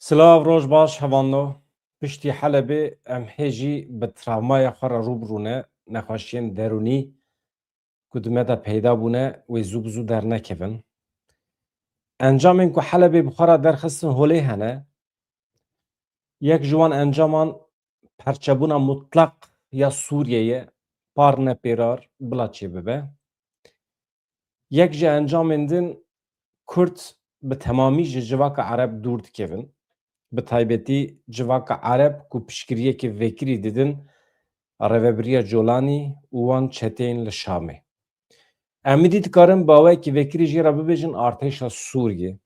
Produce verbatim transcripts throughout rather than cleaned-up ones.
Silav, roj baş, hevalno. Piştî Helebê em hê jî bi travmaya xwe re rû bi rû ne, nexweşiyên derûnî ku di me de peyda bûne, wê zû bi zû dernekevin. Encamên ku Helebê bi xwe re derxistin holê hene. Yek ji wan encaman perçebûna mutlaq ya Sûriyê ye, par ne pêrar bila çêbibe. Yek ji encamên din Kurd bi temamî ji civaka Ereb dûr dikevin. Bi taybetî civaka Ereb ku piştgiriyeke vekirî didin rêvebiriya Colanî û wan çeteyên li Şamê. Em êdî dikarin bi awayekî vekirî jê re bibêjin artêşa Sûriyê.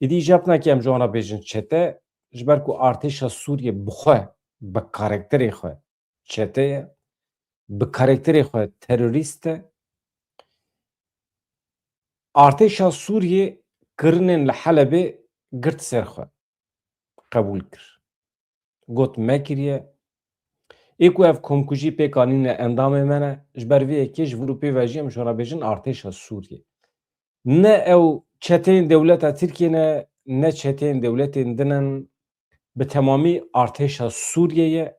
Êdî îcab nake em ji wan re bêjin çete, ji ber ku artêşa Sûriyê bi xwe, bi karakterê xwe çete ye, bi karakterê xwe terorîst e. Artêşa Sûriyê kirinên li Helebê girt ser xwe, qebûl kir. Got mekiriye. Ê ku ev komkujî pêk anîne endamê me ne, ji ber vê yekê ji vir û pê ve jî em ji wan re bêjin artêşa Sûriyê. Ne ew çeteyên dewleta Tirkiyê ne, ne çeteyên dewletên din in, bi temamî artêşa Sûriyê ye.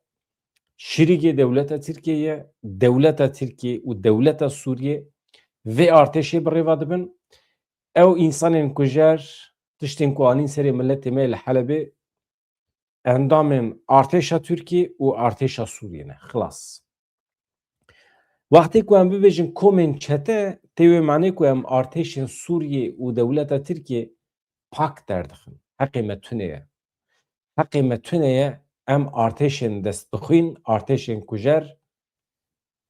Şirîgê dewleta Tirkiyê ye. Dewleta Tirkiyê û dewleta Sûriyê vê artêşê bi rêva dibin. Ew însanên kujer, tiştên ku anîn serê miletê me li Helebê, endamên artêşa Tirkiyê û artêşa Sûriyê ne. Xilas. Wextê ku em bibêjin komên çete, tê wê manê ku em artêşên Sûriyê û dewleta Tirkiyê pak derdixin. Heqê me tune ye. Heqê me tune ye, em artêşên destbixwîn, artêşên kujer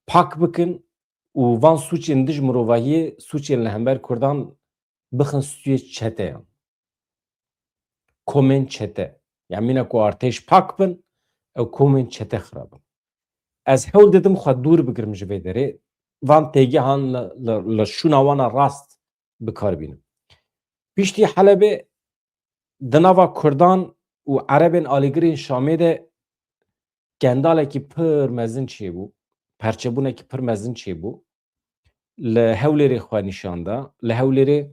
pak bikin û van sûcên dij mirovahiyê, sûcên li hember Kurdan bixin stûyê çeteyan. Komên çete. Ya mîna ku artêş pak bin, ew komên çete xirab in. Ez hewl didim xwe dûr bigirim ji vê derê. Van têgehan li, li, li şûna wana rast bi kar bînim. Piştî Helebê di nava Kurdan û Erebên alîgirên Şamê de kendalekî pir mezin çêbû, perçebûnekî pir mezin çêbû. Li Hewlêrê xwe nîşan da. Li Hewlêrê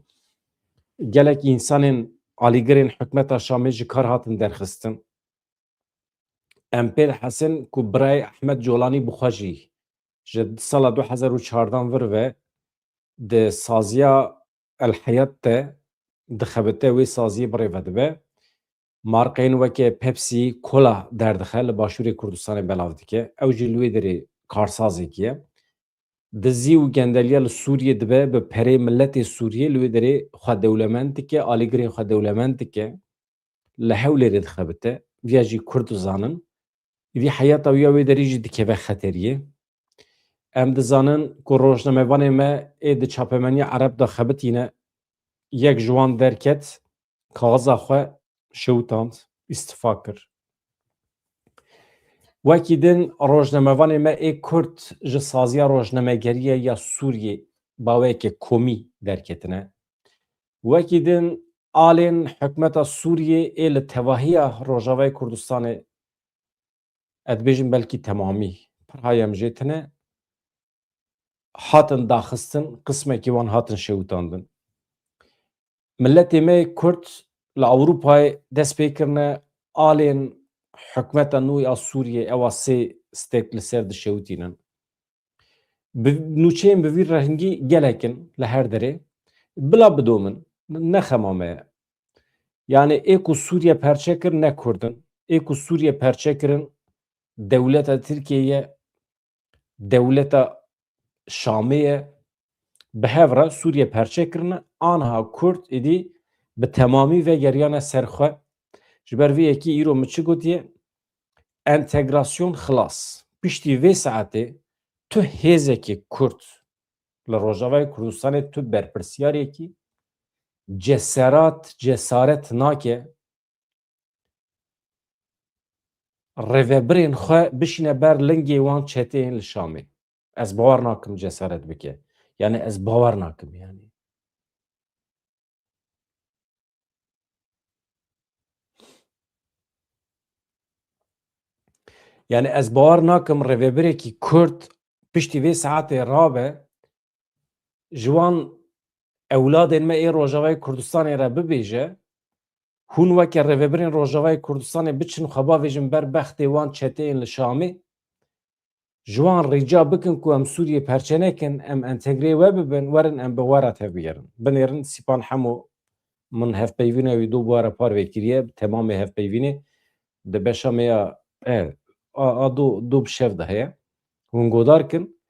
gelek însanên alîgirên hikûmeta Şamê ji kar hatin derxistin. Em pê dihesin ku birayê Ehmed Colanî bi xwe jî ji sala du hezar û çardeh vir ve di saziya El Heyat de dixebite, wê saziyê bi rê ve dibe. Marqeyên weke Pepsi, Cola derdixe, li Başûrê Kurdistanê belav dike. Ew jî li wê derê karsazekî ye. Dizî û gendeliya li Sûriyê dibe, bi perê miletê Sûriyê li wê derê xwe dewlemend dike, alîgirên xwe dewlemend dike. Li Hewlêrê dixebite. Viya jî Kurd dizanin. Îdî heyata wî ya wê derî jî dikeve xeteriyê. Em dizanin ku rojnamevanê me ê di çapemeniya Ereb de xebitîne, yek ji wan derket, kaxiza xwe şewitand, îstifa kir. Wekî din rojnamevanê me ê Kurd ji saziya rojnamegeriyê ya Sûriyê baweyeke komî derketine. Wekî din alên hikûmeta Sûriyê ê li tevahiya Rojavayê Kurdistanê, ez dibêjim belkî temamî, pir hayem jê tune, hatin daxistin, qismekî wan hatin şewitandin. Miletê me yê Kurd li Ewropayê dest pê kirine, alên hikûmeta nû ya Sûriyê, ewa sê stêrk li ser dişewitînin. Bi, nûçeyên bi vî rengî gelek in li her derê. Bila bidomin, ne xema me ye. Yanî ê ku Sûriye perçe kir ne Kurd in. Ê ku Sûriye perçe kirin dewleta Tirkiyê ye, dewleta Şamê ye. Bi hev re Sûriye perçe kirine, aniha Kurd êdî bi temamî vegeriyane ser xwe. Ji ber vê yekê îro min çi gotiye? Entegrasyon xilas. Piştî vê saetê tu hêzekê Kurd li Rojavayê Kurdistanê, tu berpirsiyarêkî ceserat, cesaret nake rêvebirên xwe bişîne ber lingê wan çeteyên li Şamê. Ez bawer nakim cesaret bike. Yanî ez bawer nakim yanî. Yanî ez bawer nakim rêvebirekî Kurd piştî vê saetê rabe, ji wan ewladên me ê Rojavayê Kurdistanê re bibêje, hûn weke rêvebirên Rojavayê Kurdistanê biçin xwe bavêjin ber bextê wan çeteyên li Şamê. Ji wan rica bikin ku em Sûriyê perçe nekin, em entegrê we bibin, werin em bi we re tevbigerin. Binêrin Sîpan Hemo, min hevpeyvîna wî do bi we re parve kiriye, temamê hevpeyvînê di beşa me ya, e, a, a do, do bi şev de heye. Hûn godar kin,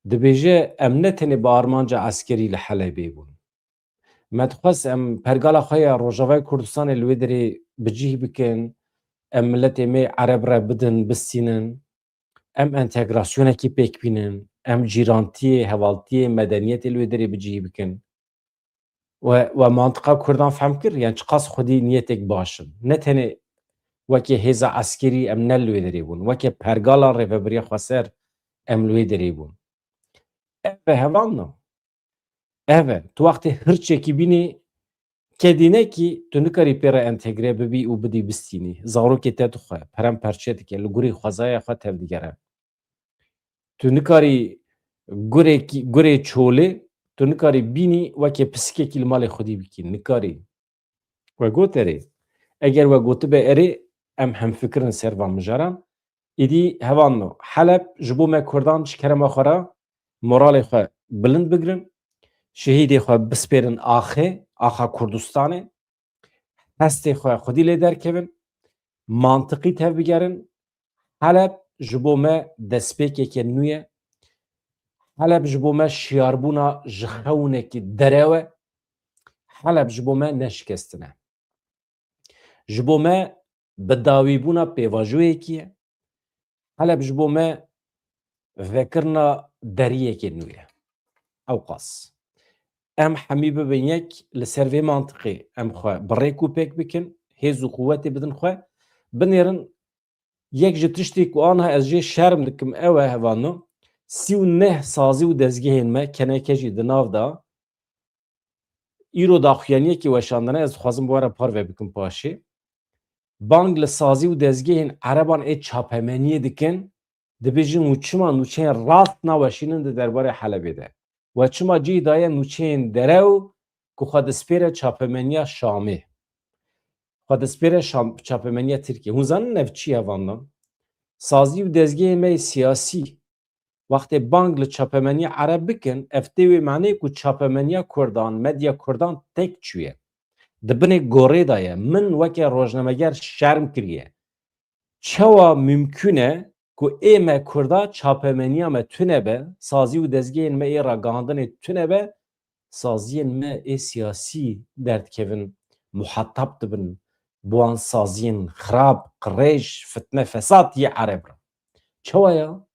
dibêje em ne tenê bi armanca eskerî li Helebê bûn. Me dixwest em pergala xwe ya Rojavayê Kurdistanê li wê derê bi cih bikin, em miletê me Ereb re bidin, bistînin, em entegrasyonekî pêk bînin, em cîrantiyê, hevaltiyê, medeniyetê li wê derê bi cih bikin. We, we mantiqa Kurdan fehm kir, yani çiqas xwedî niyetek baş in. Ne tenê weke hêza eskerî em ne li wê derê bûn, weke pergala rêvebiriya xweser em li wê derê bûn. Ev e hevalno. Ev e. Tu wextê hirçekî bînî kedînekî, tu nikarî pê re entegre bibî û bidî bistînî. Zarokê te dixwe, perem perçe dike, li gurê xwezaya xwe tevdigere. Tu nikarî gurekî, gurê çolê, tu nikarî bînî weke pisikekî li malê xwedî bikî. Nikarî. We got erê. Eger we gotibe erê, em hemfikir in ser van mijaran. Îdî hevalno, Heleb ji bo me Kurdan ji kerema xwe re moralê xwe bilind bigirin, şehîdê xwe bispêrin axê, axa Kurdistanê, hestê xwe xwedî lê derkevin, mantiqî tevbigerin. Heleb ji bo me destpêkeke nû ye. Heleb ji bo me şiyarbûna ji xewnekî derew e. Heleb ji bo me ne şikestin e. Ji bo me bidawîbûna pêvajoyekî ye. Heleb ji bo me vekirina deriyekê nû ye. Ewqas. Em hemî bibin yek li ser vê mantiqê em xwe bi rêk û pêk bikin, hêz û quwetê bidin xwe, binêrin. Yek ji tiştê ku anha ez jê şerm dikim ew e, hevano, sî û neh sazî û dezgehên me, keneke jî di nav de, îro daxuyaniyekê weşandine, ez dixwazim bi we re parve bikim paşê. Bang li sazî û dezgehên ereban ê çapemeniyê dikin, dibêjin û çima nûçeyên rast naweşînin di derbarê Helebê de? We çima cih daye nûçeyên derew ku xwe dispêre çapemeniya Şamê? Xwe dispêre Şam, çapemeniya Tirkiyê. Hûn zanin ev çi ye, hevalno? Sazî û dezgehê me yê siyasî wextê bang li çapemeniya Ereb bikin, ev tê wê manê ku çapemeniya Kurdan, medya Kurdan tek çûye. Di binê gorê de ye. Min weke rojnameger şerm kiriye. Çawa mimkûn e ku ê me Kurda çapemeniya me tune be, sazî û dezgehên me ê ragihandinê tune be, saziyên me ê siyasî derdikevin, muhatab dibin bi wan saziyên xirab, qirêj, fitne, fesad yê Ereb re. Çawa ya?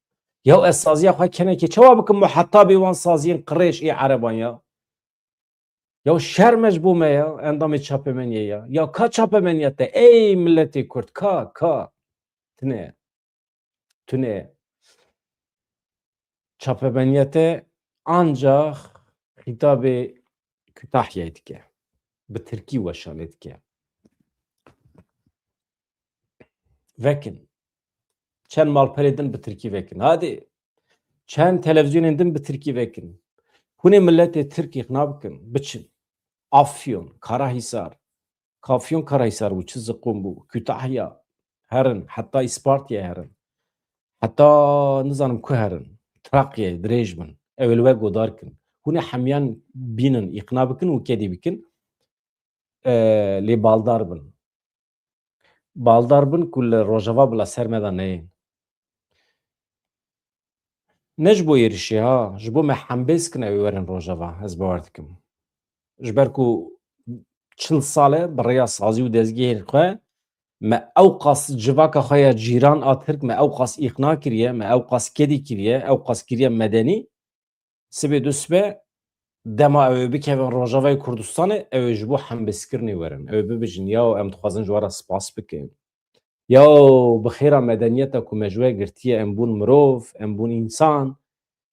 Ya ez saziya xwe kenekê çawa bikim muhatabê wan saziyên qirêj ê Ereban ya? Ya şerm e ji bo me ya, endamê çapemeniyê ya. Ya ka çapemeniya te, ey miletê Kurd, ka, ka? Tune. Tune. Çapemeniya te ancax xîtabê Kütahyayê dike. Bi tirkî weşanê dike. Vekin. Çend malperê din bi tirkî vekin. Hadi. Çend televîzyonên din bi tirkî vekin. Hûn ê miletê tirk îqna bikin. Biçin. Afyon, Karahîsar. Afyon Karahîsar bû, çi ziqûm bû. Kütahya herin, heta Îspartiyê herin. Heta nizanim ku herin. Trakyayê dirêj bin. Ew ê li we godar kin. Hûn ê hemiyan bînin, îqna bikin û kedî bikin. E, lê baldar bin. Baldar bin ku li Rojava bila ser me de neyên. Ne ji bo êrişê ha, ji bo me hembêz kin ew ê werin Rojava, ez bawer dikim. Ji ber ku çil sal e bi rêya sazî û dezgehên xwe me ewqas civaka xwe ya cîran a Tirk me ewqas îqna kiriye, me ewqas kedî kiriye, ewqas kiriye medenî. Sibê du sibe dema ew ê bikevin Rojavayê Kurdistanê, ew ê ji bo hembêzkirinê werin. Ew ê bibêjin, yaw em dixwazin ji we re spas bikin. Yaw bi xêra medeniyeta ku me ji we girtiye, em bûn mirov, em bûn însan.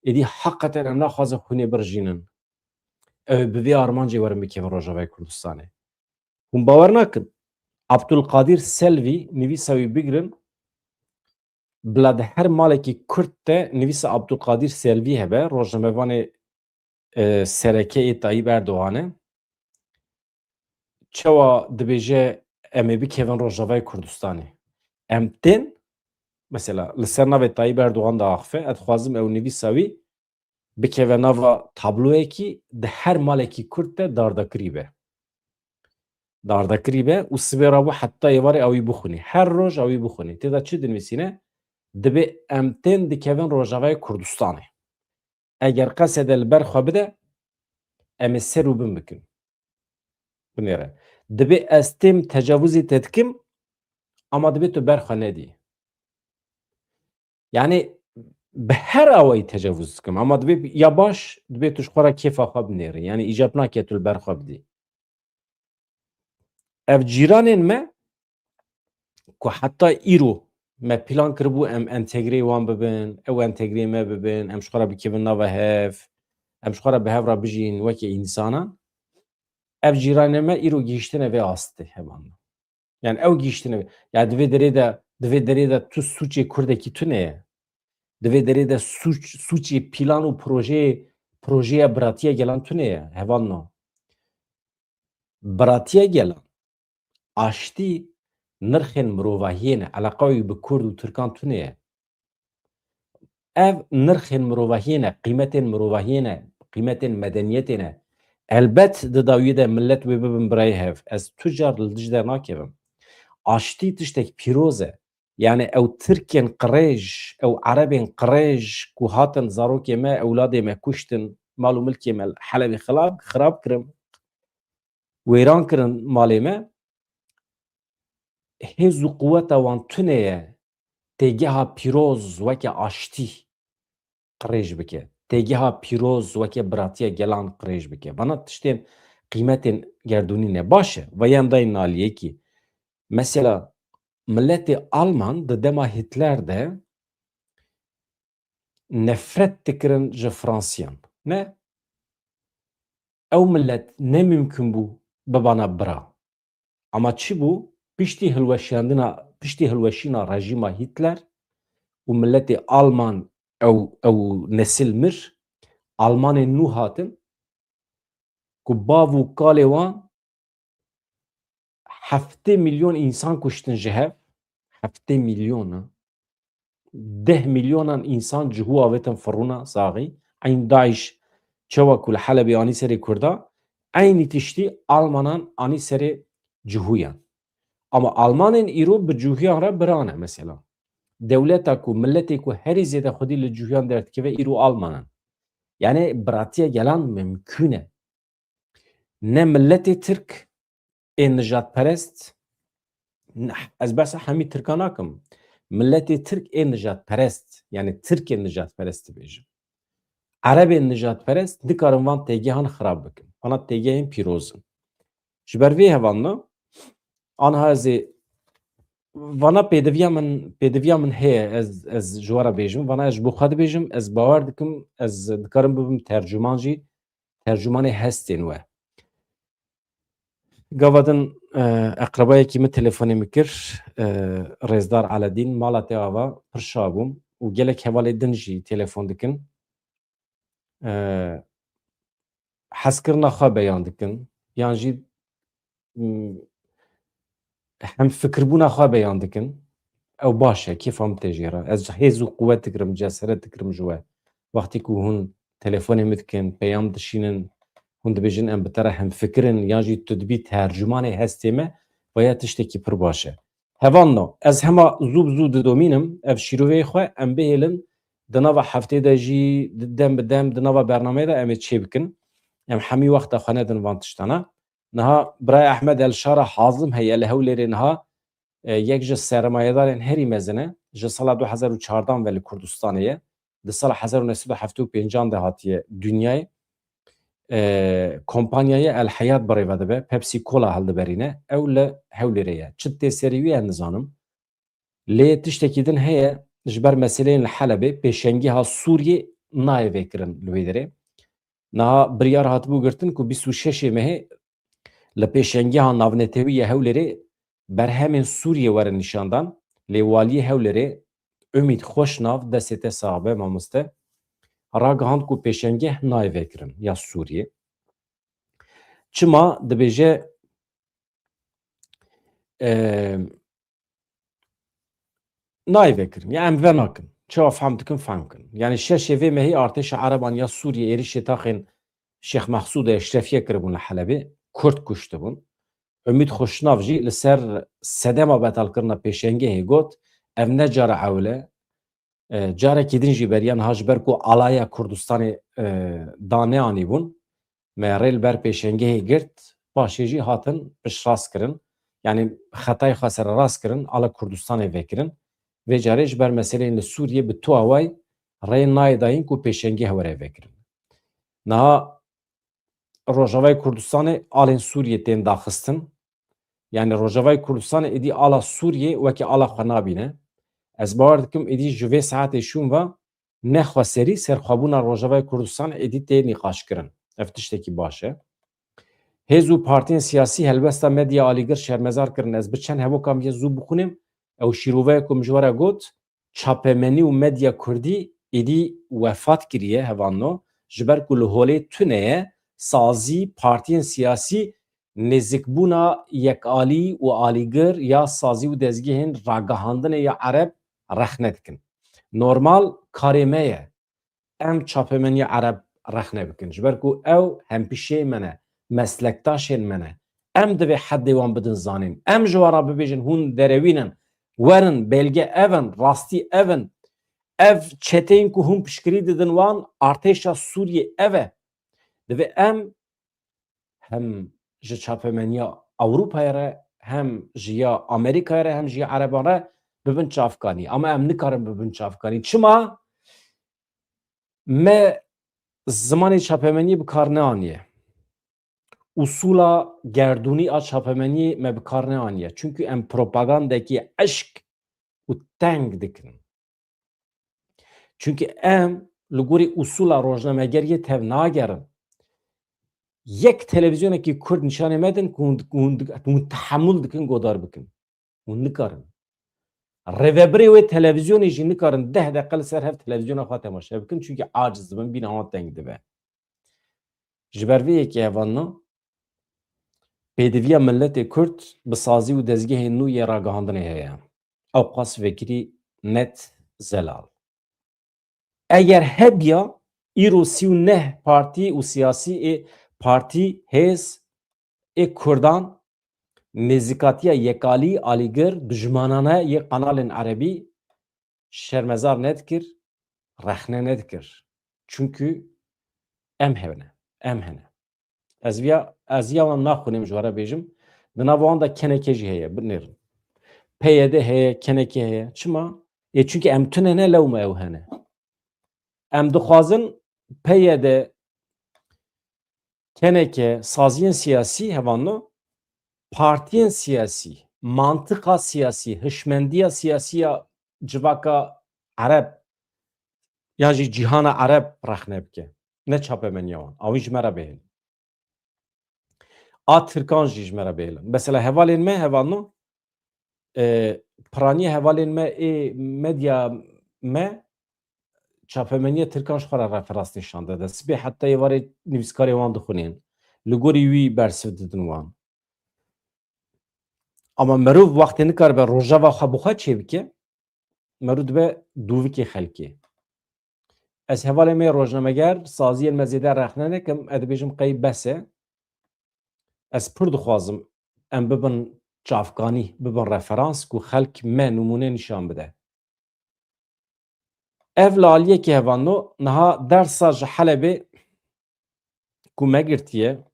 Êdî heqeten em naxwazin xwînê birijînin. Ew ê bi vê armancê werin bikevin Rojavayê Kurdistanê. Hûn bawer nakin. Abdulkadir Selvî, nivîsa wî bigirin, bila di her malekî Kurd de nivîsa Abdulkadir Selvî hebe, rojnamevanê, e, sereke ê Tayyip Erdogan e. Çawa dibêje, em ê bikevin Rojavayê Kurdistanê. Em tên, mesela, li ser navê Tayyip Erdogan diaxife, ez dixwazim ew nivîsa wî bikeve nava tabloyekî di her malekî Kurd de dardekirî be. Dardekirî be û sibê rabû heta êvarê ew ê bixwînî. Her roj ew ê bixwînî. Tê de çi dinivîsîne? Dibê em tên dikevin Rojavayê Kurdistanê. Eger qesede li ber xwe bide, em ê ser û bin bikin. Binêre. Dibê ez têm tecavuzê te dikim, ama dibê tu ber xwe nedî. Yani bi her awayî tecavuz dikim. Ama dibê ya baş, dibê tu ji xwe re kêfa xwe binêrî. Yani îcab nake tu li ber xwe bidî. Ev cîranên me ku heta îro me plan kiribû em entegreyê wan bibin, ew entegreyê me bibin, em ji xwe re bikevin nava hev, em ji xwe re bi hev re bijîn weke însanan. Ev cîranê me îro gihîştine vê astê hevalno. Yani ew gihîştine vê. Ya di vê derê de, di vê derê de tu sûcê Kurdekî tune ye. Di vê derê de sûc, sûcê plan û projeyê, projeya biratiya gelan tune ye hevalno. Biratiya gelan, aştî nirxên mirovahiyê ne, eleqa wî bi Kurd û Tirkan tune ye. Ev nirxên mirovahiyê ne, qîmetên mirovahiyê ne, qîmetên medeniyetê ne. Elbet di dawiyê de millet wê bibin birayê hev. Ez tu car li dij de nakevim. Aştî tiştek pîroz e. Yani ew Tirkên qirêj, ew Erebên qirêj ku hatin zarokê me, ewladê me kuştin, mal û milkê me li Helebê xilab, xirab kirin, wêran kirin malê me. Hêz û quweta wan tune ye têgeha pîroz weke aştî qirêj bike. Têgeha pîroz weke biratiya gelan qirêj bike. Vana tiştên qîmetên gerdûnî ne. Baş e. Ve yan dayên aliyekî. Mesela miletê Alman di dema Hitler de nefret dikirin ji Fransiyan. Ne? Ew milet ne mimkun bû bibana bira. Ama çi bû? Piştî hilweşiyandina, piştî hilweşîna rejîma Hitler û miletê Alman ew, ew nesil mir, Almanên nû hatin ku bav û kalê wan heftê milyon însan kuştin ji hev, heftê milyon, deh milyonan însan cihû avêtin firûna saxî, eyn DAIŞ çawa ku li Helebê anî serê Kurda, eynî tiştî Almanan anî serê cihûyan. Ama Almanên îro bi cihûyan re bira ne mesela. Dewleta ku, miletê ku herî zêde xwedî li cihûyan derdikeve îro Almanan. Yani biratiya gelan mimkûn e. Ne miletê Tirk ê nijadperest, ne, ez behsa hemî Tirkan nakim. Miletê Tirk ê nijadperest, yani Tirkên nijadperest dibêjim. Erebên nijadperest nikarin van têgehan xirab bikin. Vana têgehên pîroz in. Ji ber vê hevalna, anha ez ê, vana pêdiviya min, pêdiviya min heye, ez, ez ji we re bêjim, vana ez ji bo xwe dibêjim, ez bawer dikim, ez dikarim bibim tercûman jî, tercûmanê hestên we. Gava din, e, eqrebayekî min telefonê min kir, e, Rêzdar Eledîn, mala te ava, pir şa bûm û gelek hevalê din jî telefon dikin. E, hezkirina xwe beyan dikin, yan jî, m, hemfikirbûna xwe beyan dikin. Ew baş e, kêfa min tê jê re. Ez hêz û quwet dikirim, ceseret dikirim ji we. Wextî ku hûn telefonê min dikin, peyam dişînin, hûn dibêjin, em bi te re hemfikir in, yan jî tu dibî tercûmanê hestê me, veya tiştekî pir baş e. Hevalno, ez hema zû bi zû didomînim, ev şîroveyê xwe em bihêlin, di nava heftê de jî, di dem bi dem, di nava bernameyê de em ê çê bikin. Em hemî wexta xwe nedin van tiştana. Niha birayê Ehmed El Şara Hazim heye li Hewlêrê niha, e, yek ji sermayedarên herî mezin e. Ji sala du hezar û çardan ve li Kurdistanê ye. Di sala hezar û neh sed û heftê û pêncan de hatiye dinyayê. E, kompanyayê El Hayat birêve dibe, Pepsi Cola hildiberîne. Ew li Hewlêrê ye. Çi tê serî wî ez nizanim. Lê tiştekî din heye, ji ber meseleyên li Helebê, pêşengeha Sûriyê nayê vêkirin li wê derê. Niha biryar hatibû girtin ku bîst û şeşê mehê li pêşengeha navnetewî ya Hewlêrê berhemên Sûriyê werin nîşandan, lê waliyê Hewlêrê Umît Xweşnav, destê te sax be mamoste, ragihand ku pêşengeh nayê vêkirin ya Sûriyê. Çima dibêje, e, nayê vekirin. Ya em venakin. Çawa fehm dikin, fehm kin. Yani şeşê vê mehî artêşa Ereban ya Sûriyê êrişê taxên Şêx Mehsûdê Eşrefiyê kiribûn li Helebê. Kurd kuştibûn. Umît Xuşnav jî li ser sedema betalkirina pêşengehê got, ev ne cara ewil e. E, carekî din jî beriya niha ji ber ku alaya Kurdistanê, e, da neanîbûn, me rê li ber pêşengehê girt, paşê jî hatin piştrast kirin. Yanî xetayê xwe sererast kirin, ala Kurdistanê vekirin. Vê carê ji ber meseleyên li Sûriyê bi tu awayî rê nayê dayîn ku pêşengeh were vekirin. Niha Rojavayê Kurdistanê alên Sûriyê tên daxistin. Yani Rojavayê Kurdistanê êdî ala Sûriyê wekî ala xwe nabîne. Ez bawer dikim êdî ji vê saetê şûn ve ne xweserî serxwebûna Rojavayê Kurdistanê êdî tê nîqaşkirin. Ev tiştekî baş e. Hêz û partiyên siyasî helbesta medya alîgir şermezar kirin. Ez bi çend hevokan vê zû bixwînim. Ew şîroveyek ku min ji we re got, çapemenî û medya kurdî êdî wefat kiriye hevalno, ji ber ku li holê tune ye, sazî, partiyên siyasî nêzikbûna yekalî û alîgir ya sazî û dezgehên ragihandinê ya Ereb rexne dikin. Normal karê me ye em çapemeniya Ereb rexne bikin. Ji ber ku ew hempîşeyên me ne, meslektaşên me ne. Em divê heddê wan bidin zanîn. Em ji wan re bibêjin, hûn derewîn in. Werin, belge ev in, rastî ev in. Ev çeteyên ku hûn piştgirî didin wan, artêşa Sûriyê ev e. Divê em hem ji çapemeniya Ewropayê re, hem ji ya Amerîkayê re, hem ji ya Ereban re bibin çavkanî. Ama em nikarin bibin çavkanî. Çima? Me zimanê çapemeniyê bi kar neaniye. Usûla gerdûnî a çapemeniyê me bi kar neaniye. Çunkî em propagandekî eşk û teng dikin. Çunkî em li gorî usûla rojnamegeriyê tev nagerin. Yek televîzyonekî kurd nîşanê me din ku hûn, hûn, hûn tehemûl dikin godar bikin. Hûn nikarin. Rêvebirê wê televîzyonê jî nikarin deh deqe li ser hev televîzyona xwe temaşe bikin, çunkî aciz dibin, bîna wan teng dibe. Ji ber vê yekê hevalno, pêdiviya miletê Kurd bi sazî û dezgehên nû yê ragihandinê heye. Ewqas vekirî net zelal. Eger hebiya îro sî û neh partî û siyasî ê partî, hêz ê Kurdan nêzîkatiya yekalî, alîgir, dijmanane yê qanalên erebî şermezar nedikir, rexne nedikir. Çunkî em hene, em hene. Ez viya, ez ya wan naxwînim ji we re bêjim. Di nav wan de keneke jî heye, binêrin. P Y D heye, keneke heye. Çima? Ê, çunkî em tune ne, lewma ew hene. Em dixwazin P Y D, keneke, saziyên siyasî hevalno, partiyên siyasî, mantiqa siyasî, hişmendiya siyasî ya civaka Ereb yan jî cîhana Ereb rexne bike. Ne çapemeniya wan. Awî ji me re bihêlin. A Tirkan jî ji me re bihêlin. Mesela hevalên me, hevalno, e, piraniya hevalên me ê medya me çapemeniya Tirkan ji xwe re referans nîşan dide. Sibê heta êvarê nivîskarê wan dixwînin. Li gorî wî bersiv didin wan. Ama merov wextê nikaribe rojeva xwe bi xwe çêbike, merov dibe dûvikê xelkê. Ez hevalê me rojnameger, saziyên me zêde rexne nekim, ez dibêjim qey bes e. Ez pir dixwazim em bibin çavkanî, bibin referans ku xelk me nimûne nîşan bide. Ev li aliyekê hevalno, niha dersa ji Helebê ku me girtiye,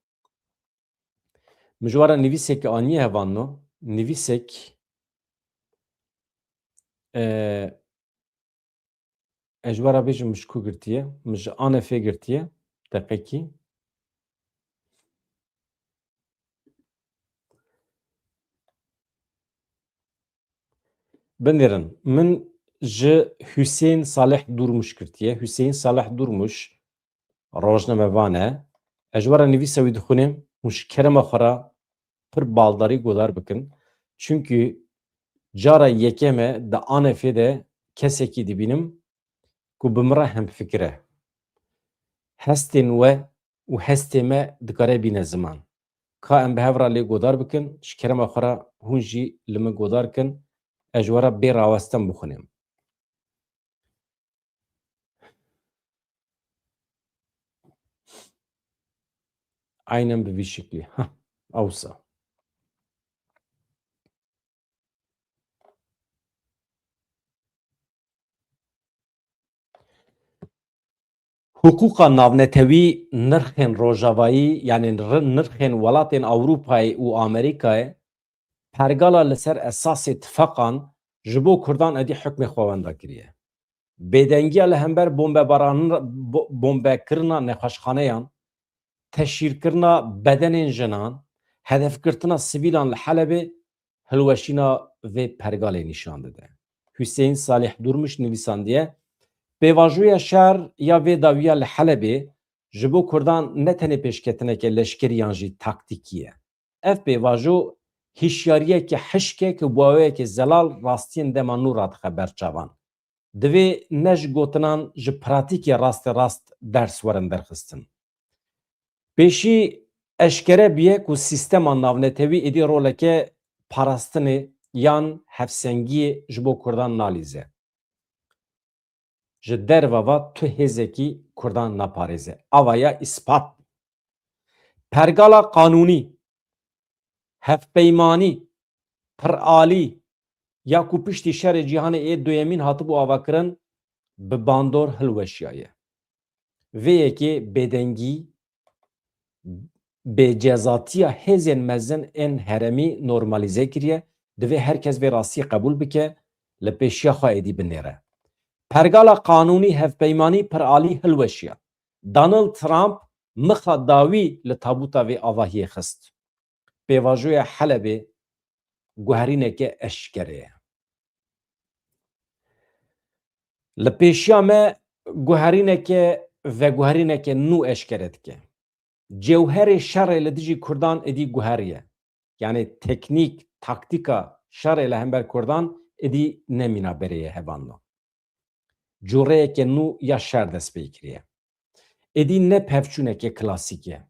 min ji we re nivîsekê aniye hevalno, nivîsek, e, ez ji we re bêjim min ji ku girtiye, min ji Anefê girtiye, deqekî. Binêrin, min ji Hüseyin Salih Durmuş girtiye. Hüseyin Salih Durmuş rojnamevan e. Ez ji we re nivîsa wî dixwînim, hûn ji kerema xwe re pir baldarî godar bikin. Çunkî cara yekem e di Anefê de kesekî dibînim ku bi min re hemfikir e. Hestên we û hestê me dikare bîne ziman. Ka em bi hev re lê godar bikin, ji kerema xwe re hûn jî li min godar kin, ez ji we re bê rawestin bixwînim. Aynen bi vî şiklî. Ha, awsa. Hiqûqa navnetewî nirxên rojavayî, yanî nir-, nirxên welatên Ewropayê û Amerîkayê pergala li ser esasê tifaqan ji bo Kurdan êdî hukmê xwe wenda kiriye. Bêdengiya li hember bombebaran-, bo-, bombekirina nexweşxaneyan, teşhîrkirina bedenên jinan, hedefgirtina sivîlan li Helebê hilweşîna vê pergalê nîşan dide. Hüseyin Salih Durmuş nivîsandiye, pêvajoya şer ya vê dawiya li Helebê ji bo Kurdan ne tenê pêşketineke leşkerî yan jî taktîkî ye. Ev pêvajo hişyariyeke hişk e ku bi awayekî zelal rastiyên dema nû radixe ber çavan. Divê ne ji gotinan, ji pratîkê raste rast ders werin derxistin. Pêşî eşkere bûye ku sîstema navnetewî êdî roleke parastinê yan hevsengiyê ji bo Kurdan nalîze. Ji derve ve tu hêzekî Kurdan naparêze. Ava ya îspat. Pergala qanûnî, hevpeymanî, piralî ya ku piştî şerê cîhanê ê duyemîn hatibû avakirin, bi bandor hilweşiyaye. Vê yekê bêdengî, bêcezatiya hêzên mezin ên herêmî normalîze kiriye, divê her kes vê rastiyê qebûl bike, li pêşiya xwe êdî binêre. Pergala qanûnî, hevpeymanî, piralî hilweşiya. Donald Trump mixa dawî li tabûta vê avahiyê xist. Pêvajoya Helebê guherîneke eşkere ye. Li pêşiya me guherîneke, veguherîneke nû eşkere dike. Cewherê şerê li dijî Kurdan êdî guheriye. Yanî teknîk, taktîka şerê li hember Kurdan êdî nemîna berê ye hevalno. Cureyeke nû ya şer dest pê kiriye. Êdî ne pevçûneke klasîk e.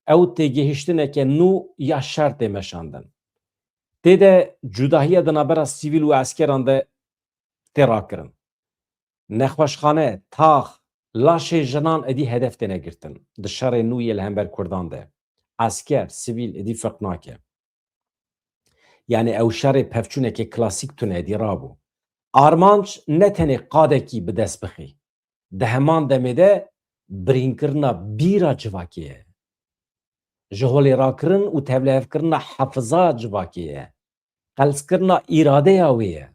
Ew têgihiştineke nû ya şer tê meşandin. Tê de cudahiya di navbera sivîl û eskeran de tê rakirin. Nexweşxane, tax, laşê jinan êdî hedef têne girtin. Di şerê nû yê li hember Kurdan de esker, sivîl êdî ferq nake. Yanî ew şerê pevçûneke klasîk tune êdî rabû. Armanc ne tenê qadekî bi dest bixî. Di heman demê de birînkirina bîra civakê ye. Ji holê rakirin û tevlihevkirina hefiza civakê ye. Qelskirina îradeya wê ye.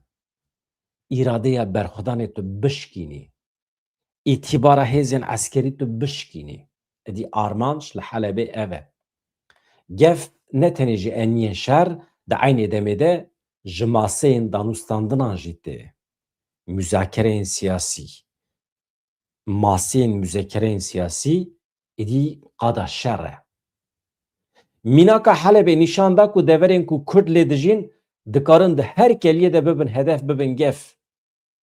Îradeya berxwedanê tu bişkînî. Îtîbara hêzên eskerî tu bişkînî. Êdî armanc li Helebê ev e. Gef ne tenê ji eniyên şer, di eynê demê de ji maseyên danûstandinan jî tê. Muzakereyên siyasî. Maseyên muzakereyên siyasî êdî qada şer e. Mînaka Helebê nîşan da ku deverên ku Kurd lê dijîn, dikarin di her keliyê de bibin hedef, bibin gef.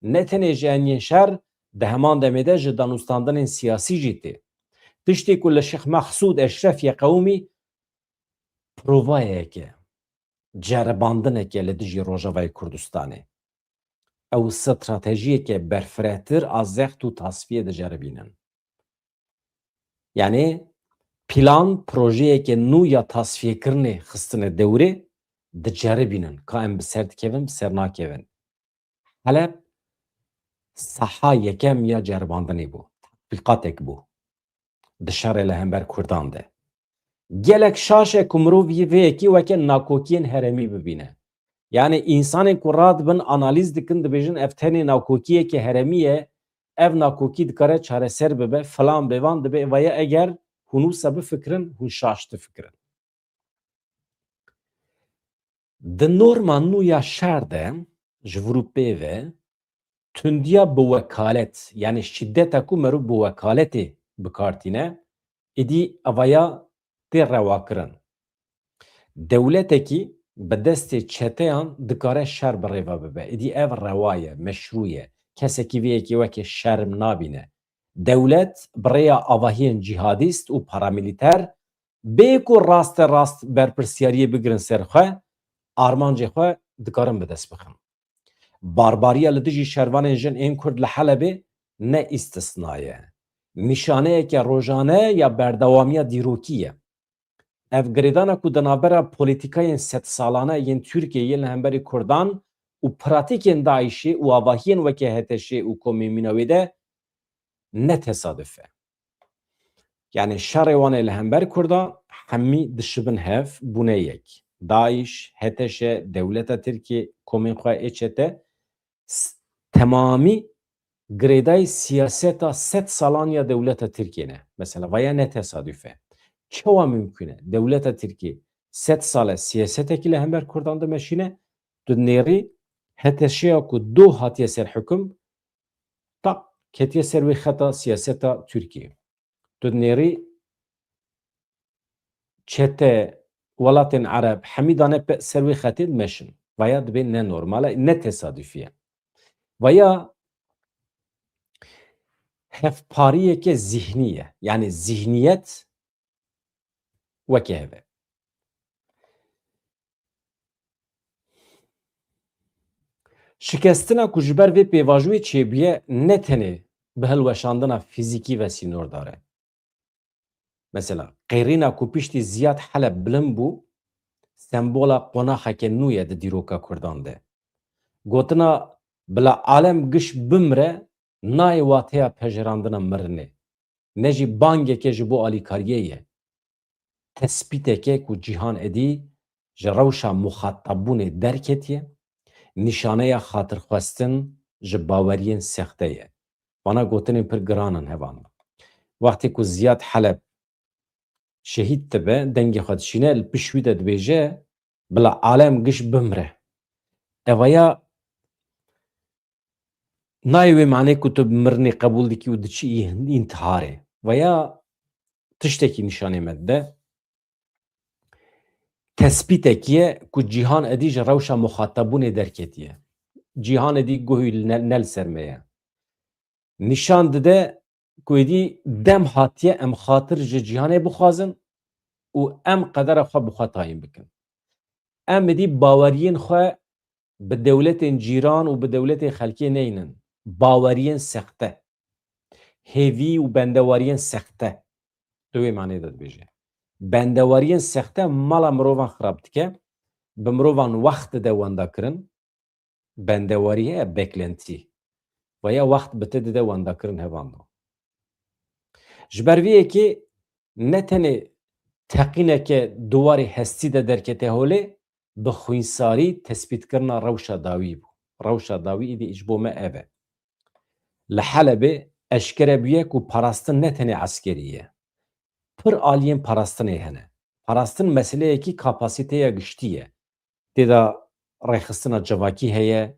Ne tenê ji eniyên şer, di heman demê de ji danûstandinên siyasî jî tê. Tiştê ku li Şêx Mexsûd Eşref ye qewimî, provayeke, ceribandineke li dijî Rojavayê Kurdistanê. Ew stratejiyeke berfirehtir a zext û tasfiyê diceribînin. Yanî plan, projeyeke nû ya tasfiyekirinê xistine dewrê, diceribînin ka em bi ser dikevin, bi ser nakevin. Heleb saha yekem ya ceribandinê bû, tetbîqatek bû. Di şerê li hember Kurdan de. Gelek şaş e ku mirov yê vê yekê weke nakokiyên herêmî bibîne. Yanî însanên ku radibin analîz dikin, dibêjin ev tenê nakokiyeke herêmî ye, ev nakokî dikare çareser bibe, filan bêvan dibe, vaya eger hûn wisa bifikirin, hûn şaş difikirin. Di norma nû ya şer de ji vir û pê ve tundiya bi wekalet, yanî şîdeta ku meriv bi wekaletê bi kar tîne, êdî evaya tê rewakirin. Dewletekî bi destê çeteyan dikare şer bi rê ve bibe. Êdî ev rewa ye, meşrû ye. Kesekî vê yekê weke şerm nabîne. Dewlet bi rêya avahiyên cîhadîst û paramîlîter bê ku raste rast berpirsiyariyê bigirin ser xwe, armancê xwe dikarin bi dest bixin. Barbariya li dijî şervanên jin ên Kurd li Helebê ne îstisna ye. Nîşaneyeke rojane ya berdewamiya dîrokî ye. Ev girêdana ku di navbera polîtîkayên sedsalane yên Tirkiyeyê li hemberî Kurdan û pratîkên DAIŞê û avahiyên weke HTŞê û komên mîna wê de ne tesaduf e. Yani şerê wan ê li hember Kurdan hemî dişibin hev, bûne yek. DAIŞ, HTŞ, dewleta Tirkiyê, komên xwe ê çete, s-, temamî girêdayî siyaseta sed salan ya dewleta Tirkiyê ne. Mesela vaya ne tesaduf e. Çawa mimkun e? Dewleta Tirkiyê sed sal e siyasetekî li hember Kurdan dimeşîne, tu dinêrî HTŞ'ya ku do hatiye ser hukum, tak ketiye ser wê xeta siyaseta Tirkiyê. Tu dinêrî çete, welatên Ereb, hemî dane pe-, ser wê xetê dimeşin. Vaya dibê ne normal e, ne tesadufî ye. Vaya hevpariyeke zihnî ye. Yani zihniyet weke hev e. Şikestina ku ji ber vê pêvajoyê çêbûye ne tenê bi hilweşandina fîzîkî ve sînordar e. Mesela, qêrîna ku piştî Ziyad Heleb bilind bû, sembola qonaxeke nû ye di dîroka Kurdan de. Gotina bila alem giş bimire nayê wateya pejirandina mirinê, ne jî bangeke ji bo alîkariyê ye. Tespîteke ku cîhan êdî ji rewşa muxatabûnê derketiye, nîşaneya xatirxwestin ji baweriyên sexte ye. Vana gotinên pir giran in hevalno. Wextê ku Ziyad Heleb şehîd dibe, dengê xwe dişîne, li pişt wî de dibêje, bila alem giş bimire. Evaya nayê wê manê ku tu mirinê qebûl dikî û diçî î-, întiharê. Veya tiştekî nîşanê me dide. Tespîtekî ye ku cîhan êdî ji rewşa muxatabûnê derketiye. Cîhan êdî guhî ne, ne li ser me ye. Nîşan dide ku êdî dem hatiye em xatir ji cîhanê bixwazin û em qedera xwe bi xwe tayîn bikin. Em êdî baweriyên xwe bi dewletên cîran û bi dewletên xelkê neynin. Baweriyên sexte. Hêvî û bendewariyên sexte. Tu wê manê de dibêje. Bendewariyên sexte mala mirovan xirab dike, bi mirovan wext dide wendakirin. Bendewarî heye, beklentî. Veya wext bi te dide wendakirin hevalno. Ji ber vê yekê ne tenê teqîneke di warê hestî de derkete holê, bi xwînsarî tespîtkirina rewşa dawî bû. Rewşa dawî îdî ji bo me ev e. Li Helebê eşkere bûye ku parastin ne tenê eskerî ye. Pir aliyên parastinê hene. Parastin meseleyekî kapasiteya giştî ye. Tê de rêxistina civakî heye,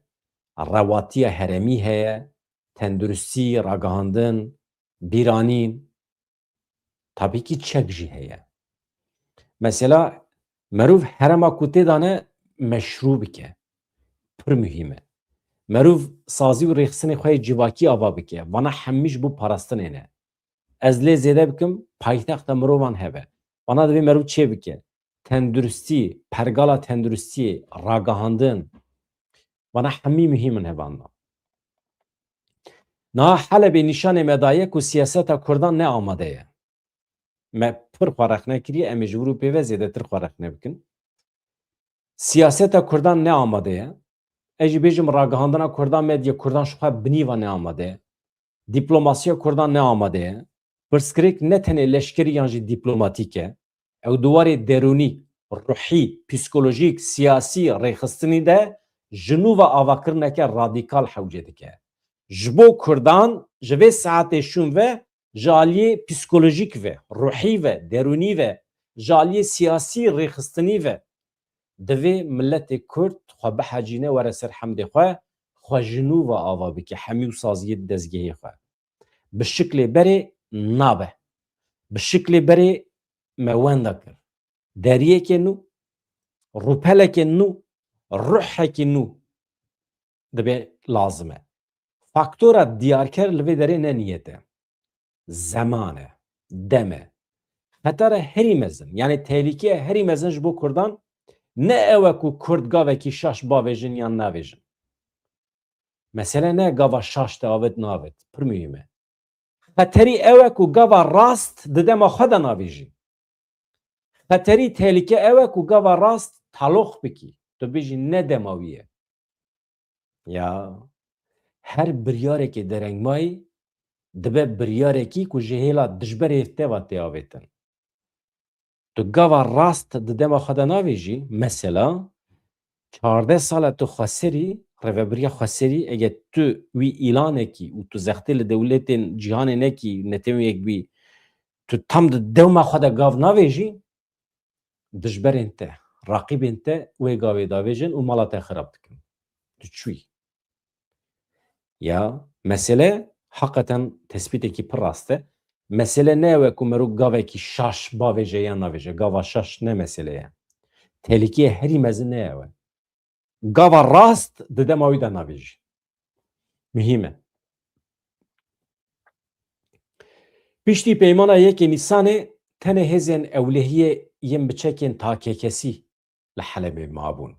rewatiya herêmî heye, tenduristî, ragihandin, bîranîn, tabî kî çek jî heye. Mesela, merov herêma ku tê de ne meşrû bike, pir muhîm e. Merov sazî û rêxistinê xwe yê civakî ava bike, vana hemî ji bo parastinê ne. Ez lê zêde bikim, paytexta mirovan hebe. Vana divê merov çê bike. Tenduristî, pergala tenduristiyê, ragihandin. Vana hemî muhîm in hevalno. Niha Helebê nîşanê me daye ku siyaseta Kurdan ne amade ye. Me pir xwe rexne kiriye, em ê ji vir û pê ve zêdetir xwe rexne bikin. Siyaseta Kurdan ne amade ye. Ez jî bêjim, ragihandina Kurdan, medya Kurdan ji xwe bi nîva ne amade ye. Diplomasiya Kurdan ne amade ye. Pirsgirêk ne tenê leşkerî yan jî dîplomatîk e. Ew di warê derûnî, ruhî, psîkolojîk, siyasî, rêxistinî de ji nû ve avakirineke radîkal hewce dike. Ji bo Kurdan ji vê saetê şûn ve ji aliyê psîkolojîk ve, ruhî ve, derûnî ve, ji aliyê siyasî, rêxistinî ve divê miletê Kurd xwe bihecîne, were ser hemdê xwe, xwe ji nû ve ava bike, hemî û saziyê dezgehê xwe. Bi şiklê berê nabe. Bi şiklê berê me wenda kir. Deriyeke nû, rûpeleke nû, ruhekî nû dibe lazim e. Faktora diyarker li vê derê ne niyet e. Zeman e, dem e. Xetara herî mezin, yani tehlîkeya herî mezin ji bo Kurdan ne ew e ku Kurd gavekî şaş bavêjin yan navêjin. Mesele ne gava şaş te avêt navêt. Pir muhîm e. Xeterî ew e ku gava rast di dema xwe de navêjî. Xeterî tehlike ew e ku gava rast taloq bikî. Tu bêjî ne dema wî ye. Ya, her biryarekê derengmayî dibe biryarekî ku ji hêla dijberê te ve tê avêtin. Tu gava rast di dema xwe de navêjî, mesela, çardeh sal e tu xweserî, rêvebiriya xweserî, eger tu wî îlanekî û tu zextê li dewletên cîhanê nekî, netewên yekbûyî, tu tam di dema xwe de gav navêjî, dijberên te, raqîbên te wê gavê davêjin û mala te xirab dikin. Tu çûyî. Ya, mesele heqeten tespîtekî pir rast e. Mesele ne ew e ku merû gavekî şaş bavêje yan navêje. Gava şaş ne mesele ye. Tehlîkeyê herî mezin ne ew e. Gava rast di dema wî de navêjî. Muhîm e. Piştî peymana yekê Nîsanê tenê hêzên ewlehiyê yên biçekên takekesî li Helebê mabûn.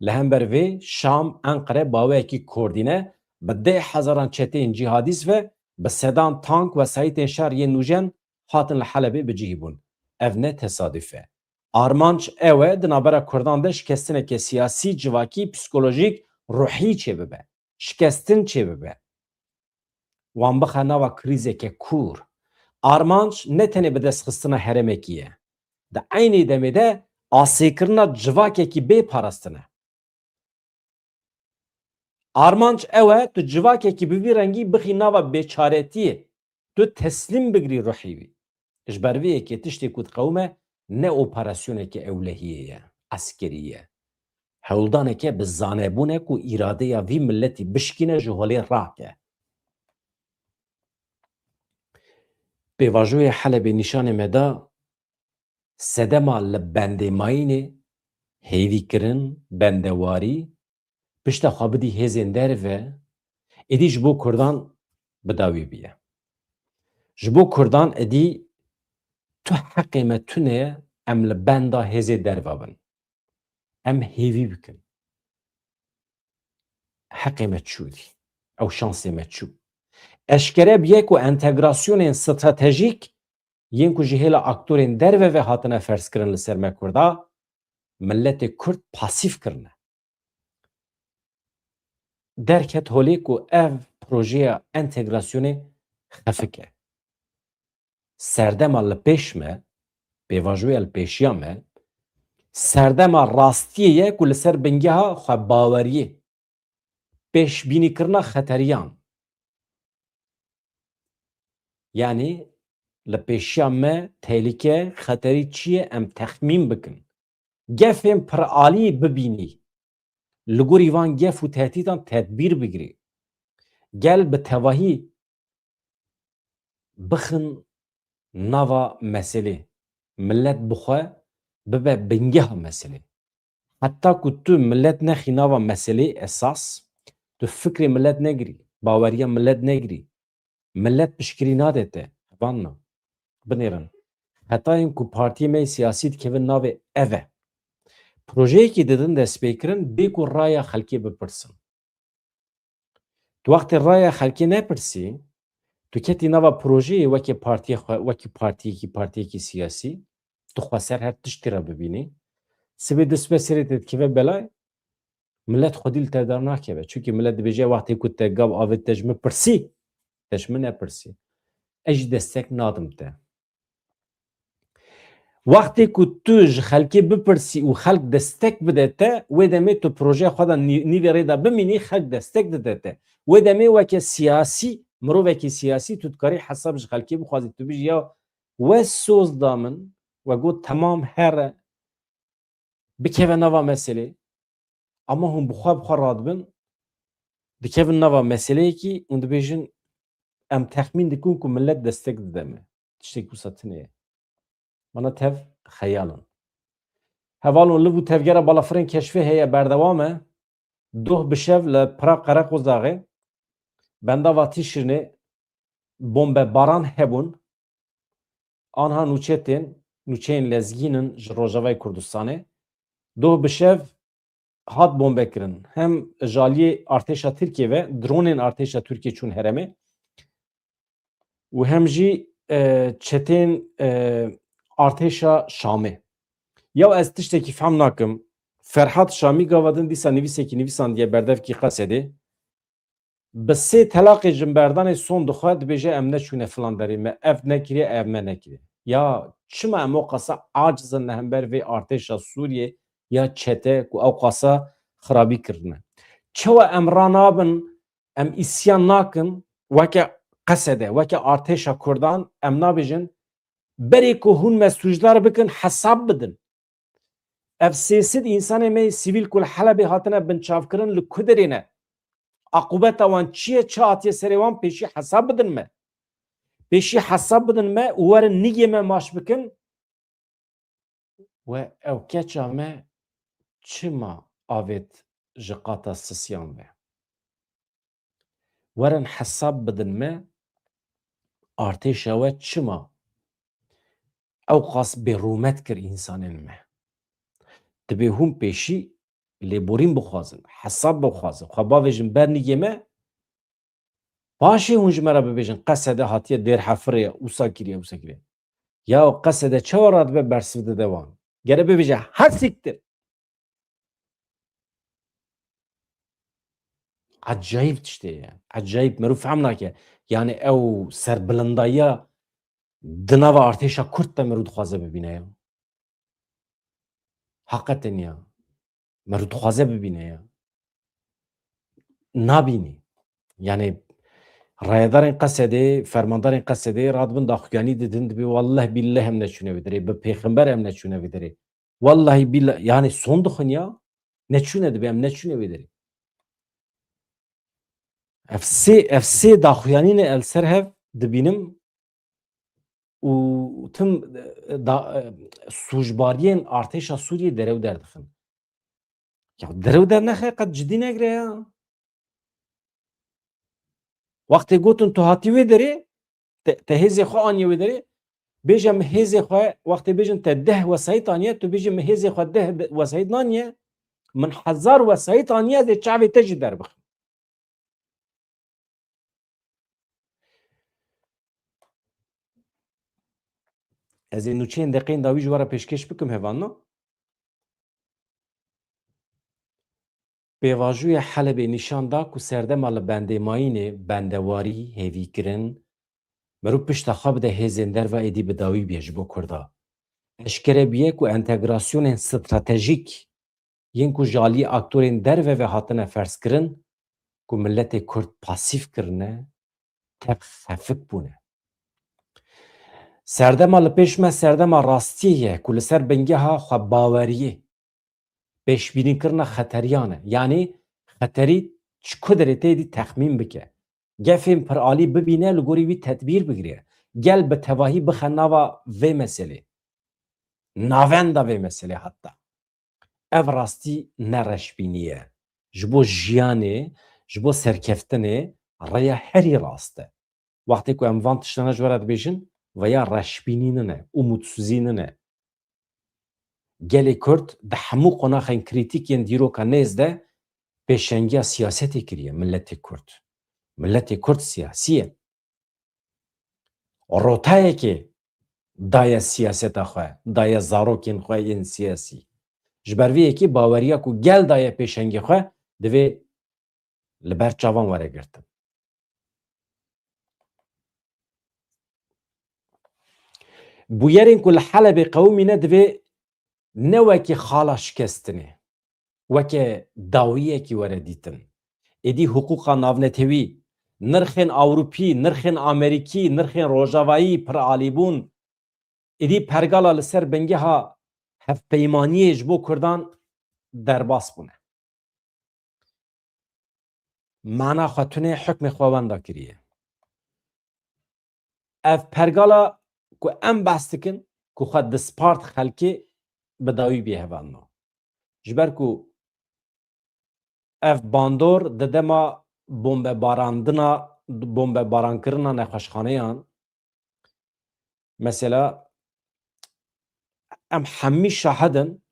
Li hember vê Şam, Enqere baweyekî koordîne bi deh hezaran çeteyên cîhadîst ve bi sedan tank, wesayîtên şer yên nûjen hatin li Helebê bi cihî bûn. Ev ne tesaduf e. Armanc ew e, di navbera Kurdan de şikestineke siyasî, civakî, psîkolojîk, ruhî çêbibe. Şikestin çêbibe. Wan bixe nava krîzeke kûr. Armanc ne tenê bidestxistina herêmekî ye. Di eynî demê de asêkirina civakekî bê parastin e. Armanc ew e, tu civakekî bi vî rengî bixî nava bêçaretiyê, tu teslîm bigirî ruhî wî. Ji ber vê yekê tiştê ku diqewime ne operasyoneke ewlehiyê ye, eskerî ye. Hewldaneke bi zanebûn e ku îradeya vî miletî bişkîne, ji holê rake. Pêvajoyê Helebê nîşanê me da sedema li bendê mayînê, hêvîkirin, bendewarî, pişta xwe bidî hêzên derve, êdî ji bo Kurdan bi dawî bûye. Ji bo Kurdan êdî tu heqê me tune ye, em li benda hêzê derve bin. Em hêvî bikin. Heqê me çû dî. Ew şansê me çû. Eşkere bûye ku entegrasyonên stratejîk yên ku ji hêla aktorên derve ve hatine ferzkirin li ser me Kurda, miletê Kurd pasîf kirine. Derket holê ku ev projeya entegrasyonê xefik e. Serdema li pêş me, pêvajoya li pêşiya me, serdema rastiyê ye ku li ser bingeha xwebaweriyê, pêşbînîkirina xeteriyan. Yanî li pêşiya me tehlîke, xeterî çi ye, em texmîn bikin. Gefên piralî bibînî. Li gorî van gef û tehdîdan tedbîr bigirî. Gel bi tevahî bixin nava meselê. Milet bi xwe bibe bingeha meselê. Heta ku tu milet nexî nava meselê esas, tu fikrê milet negirî, baweriya milet negirî, milet piştgirî nade te. Hevalno, binêrin. Xetayên ku partiyê me yê siyasî dikevin navê ev e. Projeyekî didin destpêkirin, bê ku raya xelkê bipirsin. Tu wextê raya xelkê nepirsî, tu ketî nava projeyê wekî partiyê xwe, wekî partiyekî, partiyekî siyasî, tu xweser her tiştî re bibînî. Sibê du sibê serê te dikeve belay, milet xwedî li te dar nakeve. Çunkî milet dibêje, wextê ku te gav avêt te ji min pirsî, te ji min nepirsî. Ez jî destek nadim te. Wextê ku tu ji xelkê bipirsî û xelk destek bide te, wê demê tu projeya xwe de nî-, nîvê rê de bimînî, xelk destek dide te. Wê demê weke siyasî, mirovekî siyasî, tu dikarî hesab ji xelkê bixwazî, tu bijî ya we soz da min, we got temam here, bikeve nava meselê. Ama hûn bi xwe bi xwe radibin, dikevin nava meseleyekî, hûn dibêjin, em texmîn dikin ku milet destek dide me. Tiştek wisa tune ye. Mana tev xeyal in. Hevalon, liv û tevgera balafirên keşfê heye, berdewam e. Doh bi şev li Prag Qereqozaxê bendava Tişrînê bombebaran hebûn. Anha nûçe tên, nûçeyên lezgîn in ji Rojavayê Kurdistanê. Doh bi şev hat bombe kirin. Hem ji aliyê artêşa Tirkiyê ve dronên artêşa Tirkiyê çûn herêmê û hem jî, e, çetên, e, artêşa Şamê. Ya ez tiştekî fehm nakim. Ferhat Şamî gava din dîsa nivîsekî nivîsandiye berdevkî Qesedê. Bi sê telaqê ji berdanê son dixwe, dibêje, "Em neçûne filan derê, me ev nekiriye, ev me nekiriye." Ya çima em o qasa aciz in li hember vê artêşa Sûriyê ya çete ku ew qasa xirabî kirine? Çawa em ranabin, em îsyan nakin, weke Qesede, weke artêşa Kurdan, em nabêjin, "Berê ku hûn me sûcdar bikin, hesab bidin." Ev sê sed însanê me yê sivîl ku li Helebê hatine binçavkirin li ku derê ne? Aqûbeta wan çi ye? Çi hatiye serê wan? Pêşî hesab bidin me. Pêşî hesab bidin me û werin nigê me maç bikin. We ew keça me çima avêt ji qata sisiyan ve? Werin hesab bidin me, artêşa we çima ew qas bêrûmet kir însanên me? Dibê hûn pêşî lêborîn bixwazin, hesab bixwazin, xwe bavêjin ber nigê me, paşê hûn ji me re bibêjin, Qesede hatiye Dêrhefirê, wisa kiriye, wisa kiriye. Ya Qesede çawa radibe bersiv dide wan? Gere bibêje, her siktir. Ecayîb tiştê ye. Ecayîb, meriv fehm nake. Yani ew serbilindayiya di nava artêşa Kurd de meriv dixwaze bibîne ya. Heqeten ya. Meriv dixwaze bibîne ya. Nabînî. Yani rayedarên Qesedê, fermandarên Qesedê radibin daxuyanî didin, dibê welleh billeh em neçûne vê derê, bi pêxember em neçûne vê derê. Wellahî billeh, yani son dixwin ya, neçûne dibê em neçûne vê derê. Ev sê, ev sê daxuyanî ne el ser hev dibînim û tim, e, da, e, sûcbariyên artêşa Sûriyê derew derdixin. Ya derew dernexe qet cidî negire ya. Wextê gotin tu hatî wê derê, te, te hêzê xwe aniye wê derê, bêje min hêzê xwe, wextê bêjin te deh wesayît aniye, tu bêjî min hêzê xwe deh de-, wesayît naniye, min hezar wesayît aniye, ez ê çavê te jî derbixim. Ez ê nûçeyên deqeyên dawî ji we re pêşkêş bikim, hevalno. Pêvajoya Helebê nîşan da ku serdema li bendê mayînê, bendewarî, hêvîkirin, mirov pişta xwe bide hêzên derve êdî bi dawî bûye ji bo Kurda. Eşkere bûye ku entegrasyonên stratejîk yên ku ji alî aktorên derve ve hatine ferzkirin, ku miletê Kurd pasîf kirine, tev xefik bûne. Serdema li pêş me serdema rastiyê ye ku li ser bingeha xwebaweriyê, pêşbînîkirina xeteriyan e. Yanî xeterî ji ku derê tê dî texmîn bike. Gefên piralî bibîne, li gorî wî tedbîr bigire. Gel bi tevahî bixe nava vê meselê. Navenda vê meselê heta. Ev rastî ne reşbînî ye. Ji bo jiyanê, ji bo serkeftinê rêya herî rast e. Wextê ku em van tiştana ji we re dibêjin, veya reşbînî nine, umutsizî nine. Gelê Kurd di hemû qonaxên krîtîk yên dîroka nêz de pêşengiya siyasetê kiriye, miletê Kurd. Miletê Kurd siyasî ye. Rotayekê daye siyaseta xwe, daye zarokên xwe yên siyasî. Ji ber vê yekê baweriya ku gel daye pêşengê xwe divê li ber çavan were girtin. Bûyerên ku li Helebê qewimîne divê ne wekî xala şikestinê, weke dawiyekî were dîtin. Êdî hiqûqa navnetewî, nirxên Ewropî, nirxên Amerîkî, nirxên Rojavayî piralîbûn, êdî pergala li ser bingeha hevpeymaniyê ji bo Kurdan derbas bûne. Mana xwe tune, hukmê xwe wenda kiriye. Ev pergala ku em behs dikin, ku xwe dispart xelkê, bi dawî bê hevalno. Ji ber ku ev bandor di dema bombebarandina, bombebarankirina nexweşxaneyan, mesela, em hemî şahid in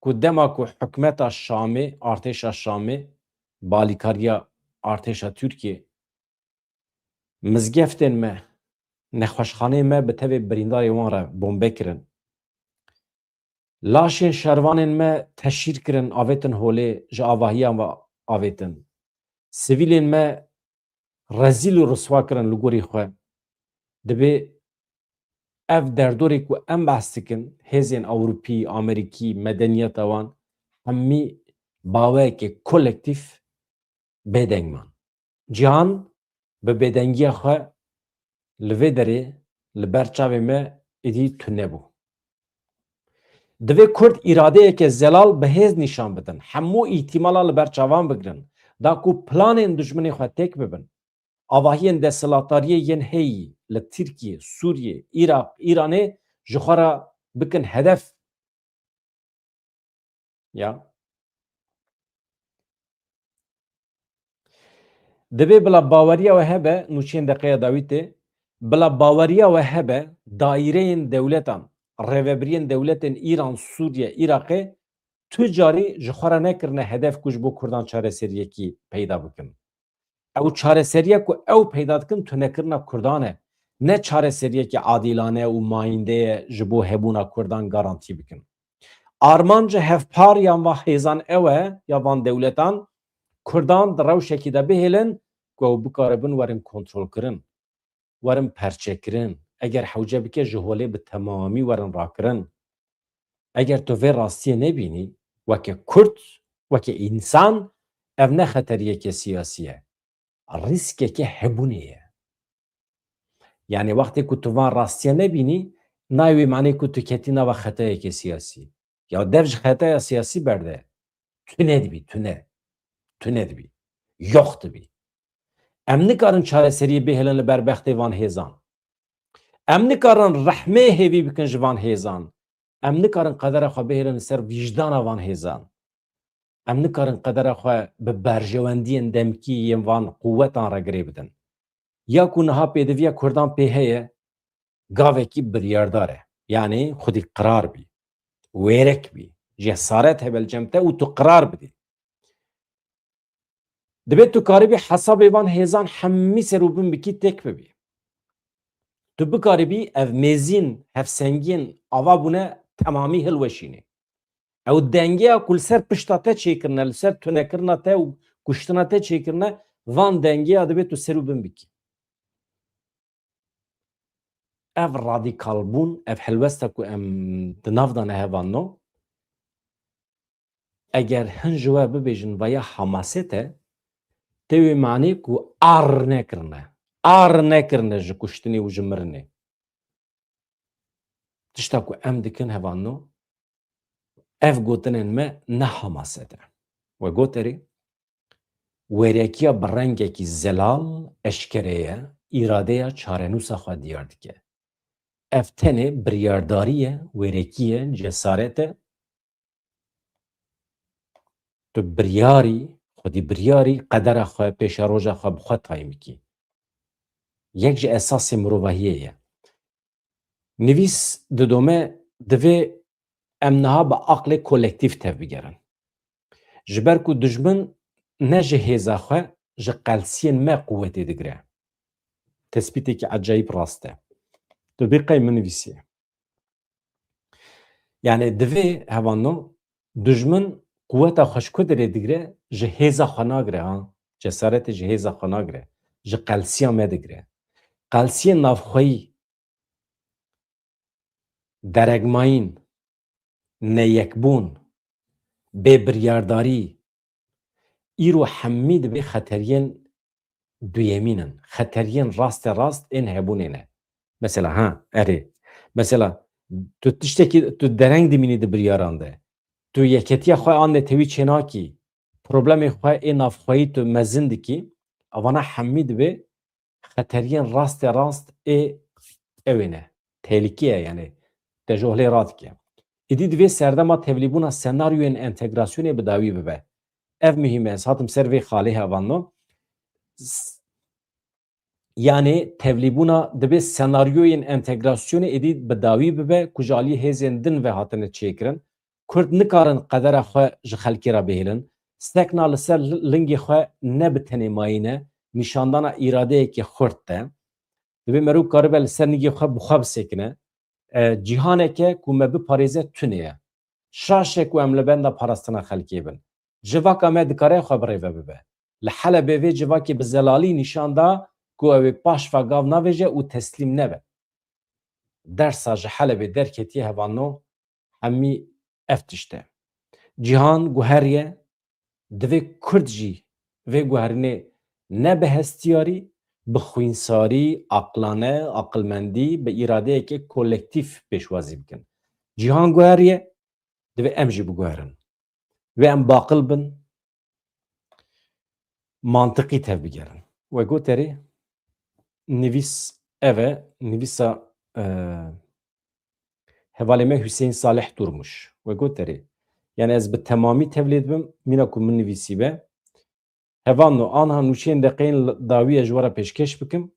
ku dema ku hikûmeta Şamê, artêşa Şamê, balîkariya artêşa Tirkiyê, mizgeftên me, nexweşxaneyên me bi tevê birîndarê wan re bombe kirin. Laşên şervanên me teşhîr kirin, avêtin holê, ji avahiyan ve avêtin. Sivîlên me rezîl û riswa kirin li gorî xwe. Dibê ev derdorê ku em behs dikin, hêzên Ewropî, Amerîkî, medeniyeta wan, hemî baweyekê kolektîf bêdeng man. Cîhan bi bêdengiya xwe li vê derê li ber çavê me êdî tune bû. Divê Kurd îradeyeke zelal bi hêz nîşan bidin. Hemû îhtîmala li ber çavan bigirin. Da ku planên dijminê xwe têk bibin. Avahiyên desthilatdariyê yên heyî li Tirkiye, Sûriye, Iraq, Îranê ji xwe re bikin hedef. Ya. Divê bila baweriya we hebe, nûçeyên deqeya dawî tê, bila baweriya we hebe, daîreyên dewletan, rêvebiriyên dewletên Îran, Sûriye, Iraqê tu carî ji xwe re nekirine hedef ku ji bo Kurdan çareseriyekî peyda bikin. Ew çareseriya ku ew peyda dikin tunekirina Kurdan e. Ne çareseriyekî adîlane û mayînde ye ji bo hebûna Kurdan garantî bikin. Armanca hevpar yan van hêzan ew e, ya van dewletan, Kurdan di rewşekî de bihêlin ku ew bikaribin werin kontrolkirin, werin perçekirin. Eger hewce bike ji holê bi temamî werin rakirin. Eger tu vê rastiyê nebînî, weke Kurd, weke însan, ev ne xeteriyeke siyasî ye. Rîskeke hebûnê ye. Yanî wextê ku tu van rastiya nebînî, nayê wê manê ku tu ketî nava xetayeke siyasî. Ya dev ji xetaya siyasî berde. Tune dibî, tune. Tune dibî. Yox dibî. Em nikarin çareseriyê bihêlin li ber bextê van hêzan. Em nikarin rehmê hêvî bikin ji van hêzan. Em nikarin qedera xwe bihêlin li ser vîjdana van hêzan. Em nikarin qedera xwe bi berjewendiyên demkî yên van quwetan re girê bidin. Ya ku niha pêdiviya Kurdan pê heye, gavekî biryardar e. Yanî xwedî qirar bî, wêrek bî, cesaret hebe li cem te û tu qirar bidî. Divê tu karibî hesabê van hêzan hemî ser û bin bikî, têk bibî. Tu bikaribî ev mêzîn, hevsengiyên ava bûne temamî hilweşînî. Ew dengeya ku li ser pişta te çêkirine, li ser tunekirina te û kuştina te çêkirine, van dengeya divê tu ser û bin bikî. Ev radîkalbûn, ev helwesta ku em di nav de ne hevalno, eger hin ji we bibêjin vaya hemaset e, tê wê manê ku ar nekirine, ar nekirine ji kuştinê û ji mirinê. Tişta ku em dikin hevalno, ev gotinên me ne hemaset e. We got erê, wêrekiya bi rengekî zelal eşkere ye, îradeya çarenûsa xwe diyar dike. Ev tenê biryardarî ye, wêrekî ye, cesaret e. Tu biryarî, xwedî biryarî qedera xwe, pêşeroja xwe bi xwe tayîn bikî. Yek ji esasê mirovahiyê ye. Nivîs didome, divê em niha bi aqlê kolektîf tevbigerin. Ji ber ku dijmin ne ji hêza xwe, ji qelsiyên me quwetê digire. Tespîtekî ecayîb rast e. Tu bî qey min nivîsiye. Yanî divê hevalno dijmin quweta xwe ji ku derê digire, ji hêza xwe nagire ha. Cesaretê ji hêza xwe nagire. Ji qelsiya me digire. Qelsiyên navxweyî, deregmayîn, neyekbûn, bêbiryardarî, îro hemî dibê xeteriyên duyemîn in. Xeteriyên raste rast ên hebûnê ne. Mesela, ha, erê. Mesela, tu tiştekî, tu dereng dimînî di biryaran de. Tu yeketiya xwe an netewî çênakî. Problemê xwe ê navxweyî tu mezin dikî. Evana hemî dibê xeteriyên raste rast ê ewê ne. Tehlike ye, yanî te ji holê radike. Êdî divê serdema tevlîbûna senaryoyên entegrasyonê bi dawî bibe. Ev muhîm e. Ez hatim ser vê xalê hevalno. S-, yanî tevlîbûna, divê senaryoyên entegrasyonê êdî bi dawî bibe ku ji alî hêzên din ve hatine çêkirin. Kurd nikarin qedera xwe ji xelkê re bihêlin. Sekna li ser li-, lingê xwe ne bi tenê mayîn e, nîşandana îradeyeke xurt e. Divê merû karibe li ser lingê xwe bi xwe bisekine. E, cîhaneke ku me biparêze tune ye. Şaşe ku em li benda parastina xelkê bin. Civaka me dikare xwe bi rê ve bibe. Li Helebê vê civakê bi zelalî nîşan da ku ew ê paş ve gav navêje û teslîm nebe. Dersa ji Helebê derketiye hevalno, hemî ev tişt e. Cîhan guheriye, divê Kurd jî vê guherînê ne bi hestiyarî, bi xwînsarî, aqlane, aqilmendî, bi îradeyeke kolektîf pêşwazî bikin. Cîhan guheriye, divê em jî biguherin. Divê em baqil bin, mantiqî tevbigerin. We goterê nivîs ev e, nivîsa, e, hevalê me Hüseyin Salih Durmuş. We goterê. Yani ez bi temamî tevlê dibim, mîna ku min nivîsî be. Hevalno, anha nûçeyên deqeyên dawî ez ji we re pêşkêş bikim.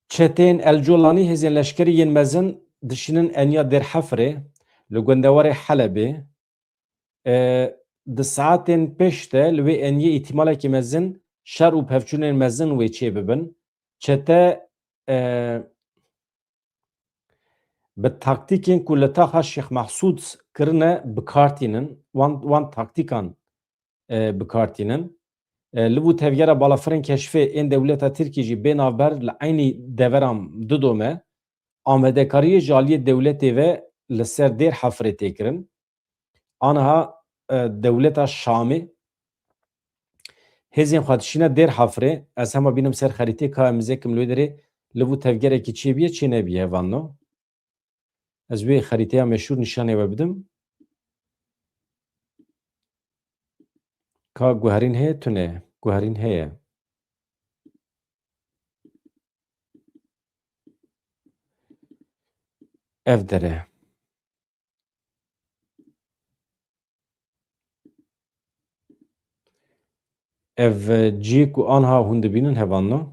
Çeteyên El Colanî hêzên leşkerî yên mezin dişînin eniya Dêr Hefrê, li gundewarê Helebê. E, di saetên pêş de li wê eniyê îhtimalekî mezin şer û pevçûnên mezin wê çêbibin. Çete, e, bi taktîkên ku li taxa Şêx Mehsûd kirine bi kar tînin, wan, wan taktîkan, e, bi kar tînin. E, li vû tevgera balafirên keşfê ên dewleta Tirkî jî bê navber li eynî deveran didome, amadekariyê ji aliyê dewletê ve li ser Dêr Hefrê tê kirin. Aniha, e, dewleta Şamê hêzên xwe dişîne Dêr Hefrê. Ez hema bînim ser xerîtê ka em zêkim li wê derê li vû tevgerekî çêbîye, çê nebîye, hevalno. Ez wê xerîteya meşhûr nîşanê we bidim. Ka guherîn heye, tune. Guherîn heye. Ev dere. Ev, e, cihê ku anha hûn dibînin hevalno.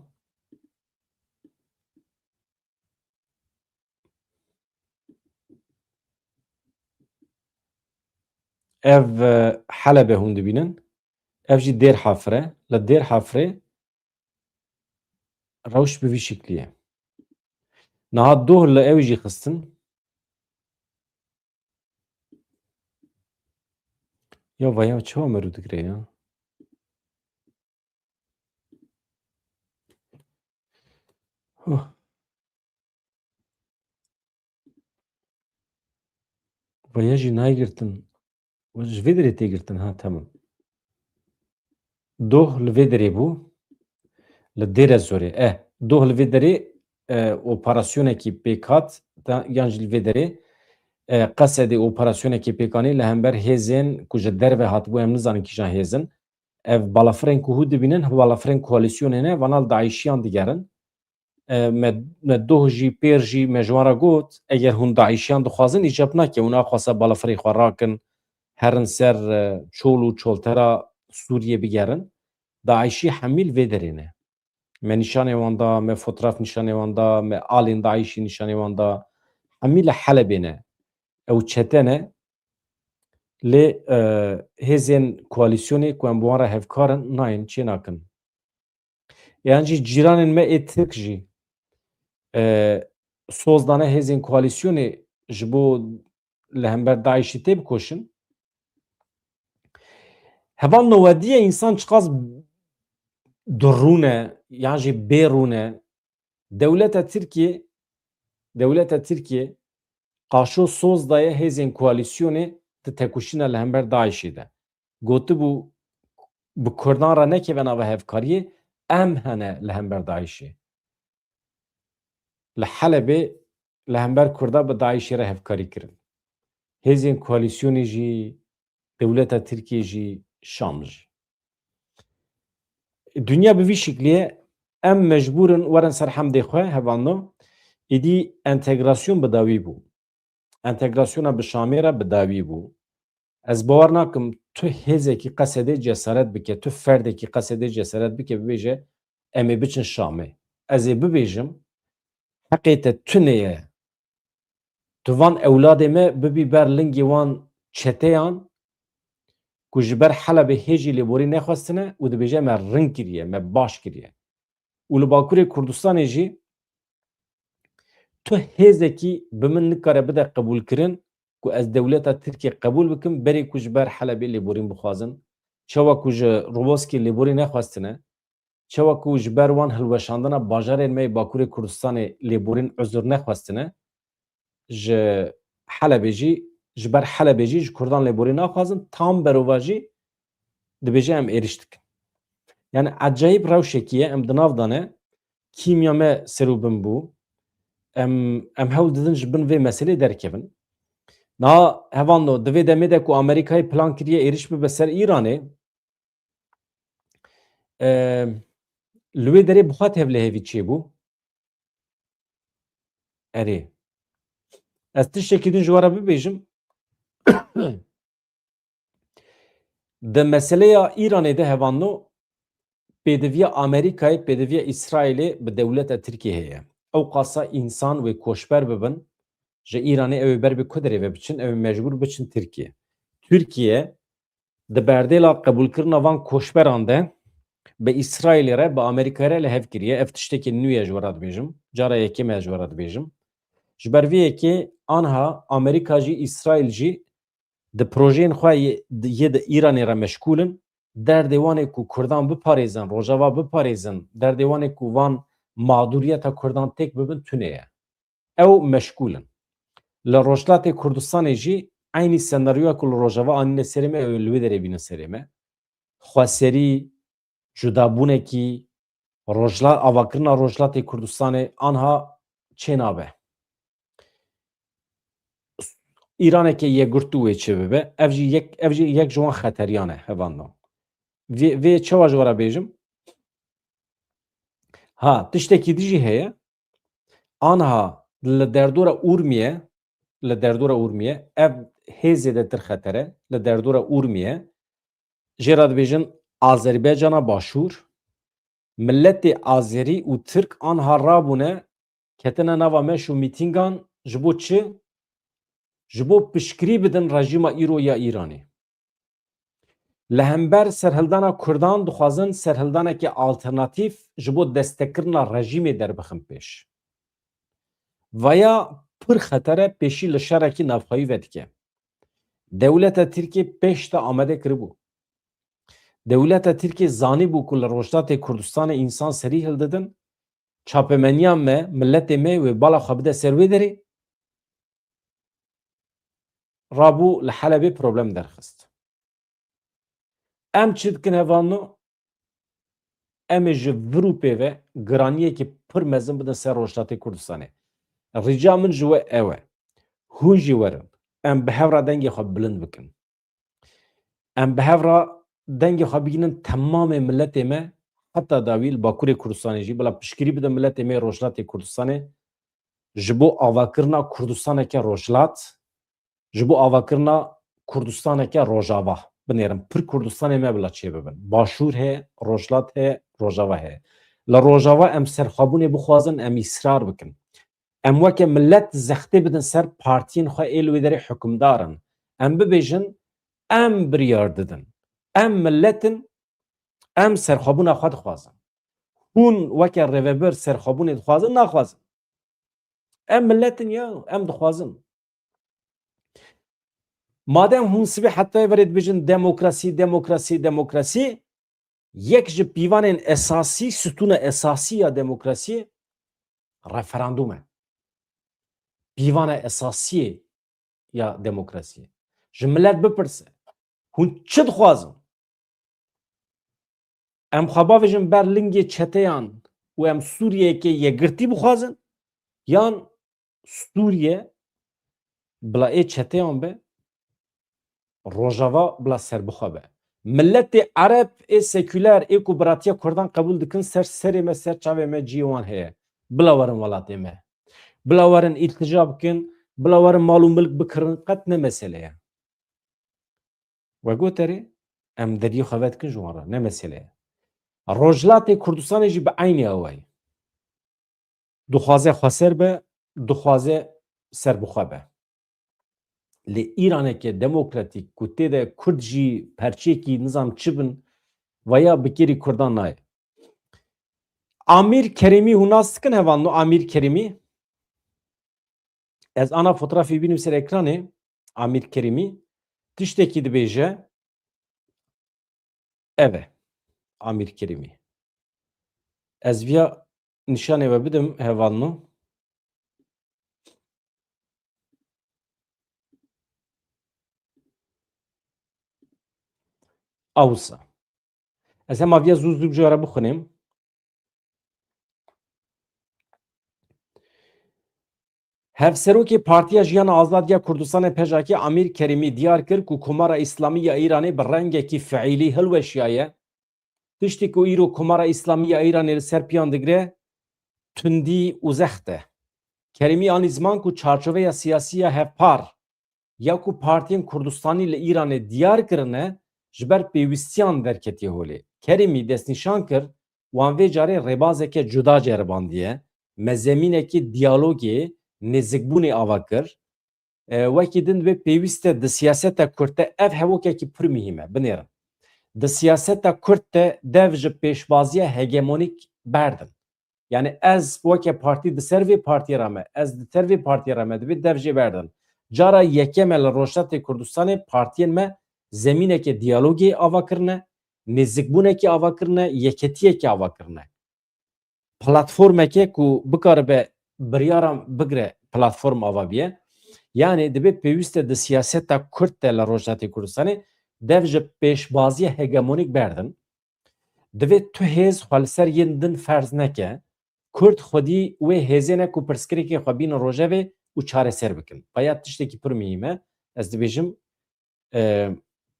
Ev, e, Helebe hûn dibînin. Ev jî Dêr Hafir e. Li Dêr Hafirê rewş bi vî şiklî ye. Niha doh li ew jî xistin. Ya vaya çawa merû digire ya? Huh. Vaya jî nayê girtin. Ji vê derê tê girtin, ha, tamam. Doh li vê derê bû. Li Dêrezorê. Eh, doh li vê derê, eh, operasyonekî pêk hat, ta-, yan jî li vê derê, eh, Qesedê operasyonekî pêk anî li hember hêzên ku ji derve hatibû, em nizanin kîjan hêzin. Ev balafirên ku hûn dibînin, balafirên koalîsyonê ne, vana li DAIŞiyan digerin. E, me, me doh jî, pêr jî me ji wan re got, eger hûn DAIŞiyan dixwazin, îcab nake hûn axwasa balafirê xwe rakin, herin ser, e, çol û çoltera Sûriyê bigerin. DAIŞî hemî li vê derê ne. Me nîşanê wan da, me fotraf nîşanê wan da, me alên DAIŞî nîşanê wan da. Hemî li Helebê ne. Ew çete ne. Lê, e, hêzên koalîsyonê ku em bi wan re hevkar in, nayên, çê nakin. Yan jî cîranên me ê Tirk jî, e, soz dane hêzên koalîsyonê ji bo li hember DAIŞî tê bikoşin. Heval nowediye însan çiqas durûn e, yan jî bêrûn e. Dewleta Tirkiyê, dewleta Tirkiyê qaşo soz daye hêzên koalîsyonê di tekoşîna li hember DAIŞê de. Gotibû, bi Kurdan re nekeve nava hevkariyê, em hene li hember DAIŞê. Li Helebê li hember Kurda bi DAIŞê re hevkarî kirin. Hêzên koalîsyonê jî, dewleta Tirkiyê jî, Şam jî. Dinya bi vî şiklî ye, em mecbûr in werin ser hemdê xwe, hevalno, êdî entegrasyon bi dawî bû. Entegrasyona bi Şamê re bi dawî bû. Ez bawer nakim tu hêzekî Qesedê cesaret bike, tu ferdekî Qesedê cesaret bike, bibêje, em ê biçin Şamê. Ez ê bibêjim, heqê te tune ye. Tu van ewladê me bibî ber lingê wan çeteyan ku ji ber Helebê hê jî lêborîn nexwestine û dibêje me ring kiriye, me baş kiriye. Û li Bakurê Kurdistanê jî tu hêzekî bi min nikare bide qebûlkirin ku ez dewleta Tirkiyê qebûl bikim, berê ku ji ber Helebê lêborîn bixwazin, çawa ku ji Roboskê lêborîn nexwestine, çawa ku ji ber wan hilweşandina bajarên me yê Bakurê Kurdistanê lêborîn uzur nexwestine, ji Helebê jî, ji ber Helebê jî ji Kurdan lêborîn naxwazin, tam berovajî dibêje em êrîş dikin. Yani ecayîb rewşekî ye, em di nav de ne, kîmya me ser û bin bû. Em, em hewl didin ji bin vê meselê derkevin. Niha hevando, di vê demê de ku Amerîkayê plan kiriye êrîş bibe ser Îranê, e, li wê derê bi xwe tevlihevî çêbû. Erê. Ez tiştekî din ji we re bibêjim. Di meseleya Îranê de hevando pêdiviya Amerîkayê, pêdiviya Îsraîlê bi dewleta Tirkiyê heye. Ew qasa însan wê koçber bibin, ji Îranê ew ê ber bi ku derê ve biçin, ew ê mecbûr biçin Tirkiye. Tirkiye di berdêla qebûlkirina van koçberan de bi Îsraîlê re, bi Amerîkayê re li hev kiriye. Ev tiştekî nû ye ji we re dibêjim. Cara yekê me ji we re dibêjim. Ji ber vê yekê anha Amerîka jî, Îsraîl jî di projeyên xwe yê, yê di Îranê re meşgûl in. Derdê wan ê ku Kurdan biparêzin, Rojava biparêzin, derdê wan ê ku van mağduriyeta Kurdan têk bibin tune ye. Ew meşgûl in. Li Rojhilatê Kurdistanê jî eynî senaryoya ku li Rojava anîne serê me, ew ê li wê derê bîne serê me. Xweserî, cudabûnekî, rojla-, avakirina Rojhilatê Kurdistanê anha çênabe. Îraneke yekgirtû wê çêbibe. Ev jî yek, ev jî yek ji wan xeteriyan e, hevando. Vê, vê çawa ji we re bêjim? Ha, tiştekî din jî heye. Anha li derdora Urmiye, li derdora Urmiye, ev hê zêdetir xeter e, li derdora Urmiye, jê re dibêjin Azerbaycana Başûr, miletê Azerî û Tirk anha rabûne, ketine nava meş û mîtîngan, ji bo çi? Ji bo piştgirî bidin rejîma îro ya Îranê. Li hember serhildana Kurdan dixwazin serhildaneke alternatîf ji bo destekirina rejîmê derbixin pêş. Vaya pir xeter e, pêşî li şerekî navxweyî vedike. Dewleta Tirkiyê pêş de amade kiribû. Dewleta Tirkiyê zanîbû ku li Rojhilatê Kurdistanê însan serî hildidin, çapemeniya me, miletê me wê bala xwe bide ser wê derê, rabû li Helebê problem derxist. Em çi dikin hevano? Em ê ji vir û pê ve giraniyekî pir mezin bidin ser Rojhilatê Kurdistanê. Rica min ji we ew e. Hûn jî werin. Em bi hev re dengê xwe bilind bikin. Em bi hev re dengê xwe bigihînin temamê miletê me, heta dawî li Bakurê Kurdistanê jî, bila piştgirî bidin miletê me yê Rojhilatê Kurdistanê, ji bo avakirina Kurdistaneke Rojhilat, ji bo avakirina Kurdistaneke Rojava. Binêrin, pir Kurdistanê me bila çêbibin. Başûr heye, Rojhilat heye, Rojava heye. Li Rojava em serxwebûnê bixwazin, em îsrar bikin. Em weke milet zextê bidin ser partiyên xwe ê li wê derê hukimdar in. Em bibêjin, em biryar didin. Em milet in, em serxwebûna xwe dixwazin. Hûn weke rêvebir serxwebûnê dixwazin, naxwazin. Em milet in ya, em dixwazin. Madem hûn sibê heta êvarê dibêjin demokrasî, demokrasî, demokrasî, yek ji pîvanên esasî, stûna esasî ya demokrasiyê referandûm e. Pîvana esasiyê ya demokrasiyê. Ji milet bipirse, hûn çi dixwazin? Em xwe bavêjin ber lingê çeteyan û em Sûriyeyeke yekgirtî bixwazin, yan Sûriye bila ê çeteyan be, Rojava bila serbixwe be. Miletê Ereb ê sekûler ê ku biratiya Kurdan qebûl dikin ser serê me, ser çavê me cihê wan heye. Bila werin welatê me. Bila werin îltija bikin, bila werin mal û milk bikirin, qet ne mesele ye. We got erê, em deriyê xwe vedikin ji wan re, ne mesele ye. Rojhilatê Kurdistanê jî bi eynî awayî. Dixwaze xweser be, dixwaze serbixwe be. Lê Îraneke demokratîk ku tê de Kurd jî perçeyekî nizam çi bin, vaya bi kêrî Kurdan nayê. Amîr Kerîmî hûn nas dikin hevalno Amîr Kerîmî? Ez ana fotoğrafê bînim ser ekranê. Amîr Kerîmî tiştekî dibêje. Ev e. Amîr Kerîmî. Ez viya nîşanê we bidim hevalno. Awsa. Ez hema viya zû zû ji we re bixwînim. Hevserokê Partiya Jiyana Azad ya Kurdistanê PJAKê Amîr Kerîmî diyar kir ku Komara Îslamî ya Îranê bi rengekî fiîlî hilweşiyaye. Tiştê ku îro Komara Îslamî ya Îranê li ser piyan digire, tundî û zext e. Kerîmî anî ziman ku çarçoveya siyasî ya hevpar ya ku partiyên Kurdistanî li Îranê diyar kirine, ji ber pêwîstiyan derketiye holê. Kerîmî destnîşan kir, wan vê carê rêbazeke cuda ceribandiye, me zemînekî diyalogê, nêzikbûnê ava kir. E, wekî din dibê pêwîst e di siyaseta Kurd de ev hevokekî pir muhîm e, binêrin. Di siyaseta Kurd de dev ji pêşbaziya hegemonîk berdin. Yani ez weke partî di ser vê partiyê re me, ez di ser vê partiyê re me, dibê dev jê berdin. Cara yekem e li Rojhilatê Kurdistanê partiyên me zemîneke diyalogê ava kirine, nêzikbûnekê ava kirine, yeketiyekê ava kirine. Platformeke ku bikaribe biryaran bigire platform ava biye. Yani dibê pêwîst e di siyaseta Kurd de li Rojhilatê Kurdistanê dev ji pêşbaziya hegemonîk berdin. Divê tu hêz xwe li ser yên din ferz neke. Kurd xwedî wê hêzê ne ku pirsgirêkên xwe bînin rojevê û çareser bikin. Vaya tiştekî pir muhîm e. Ez dibêjim, e,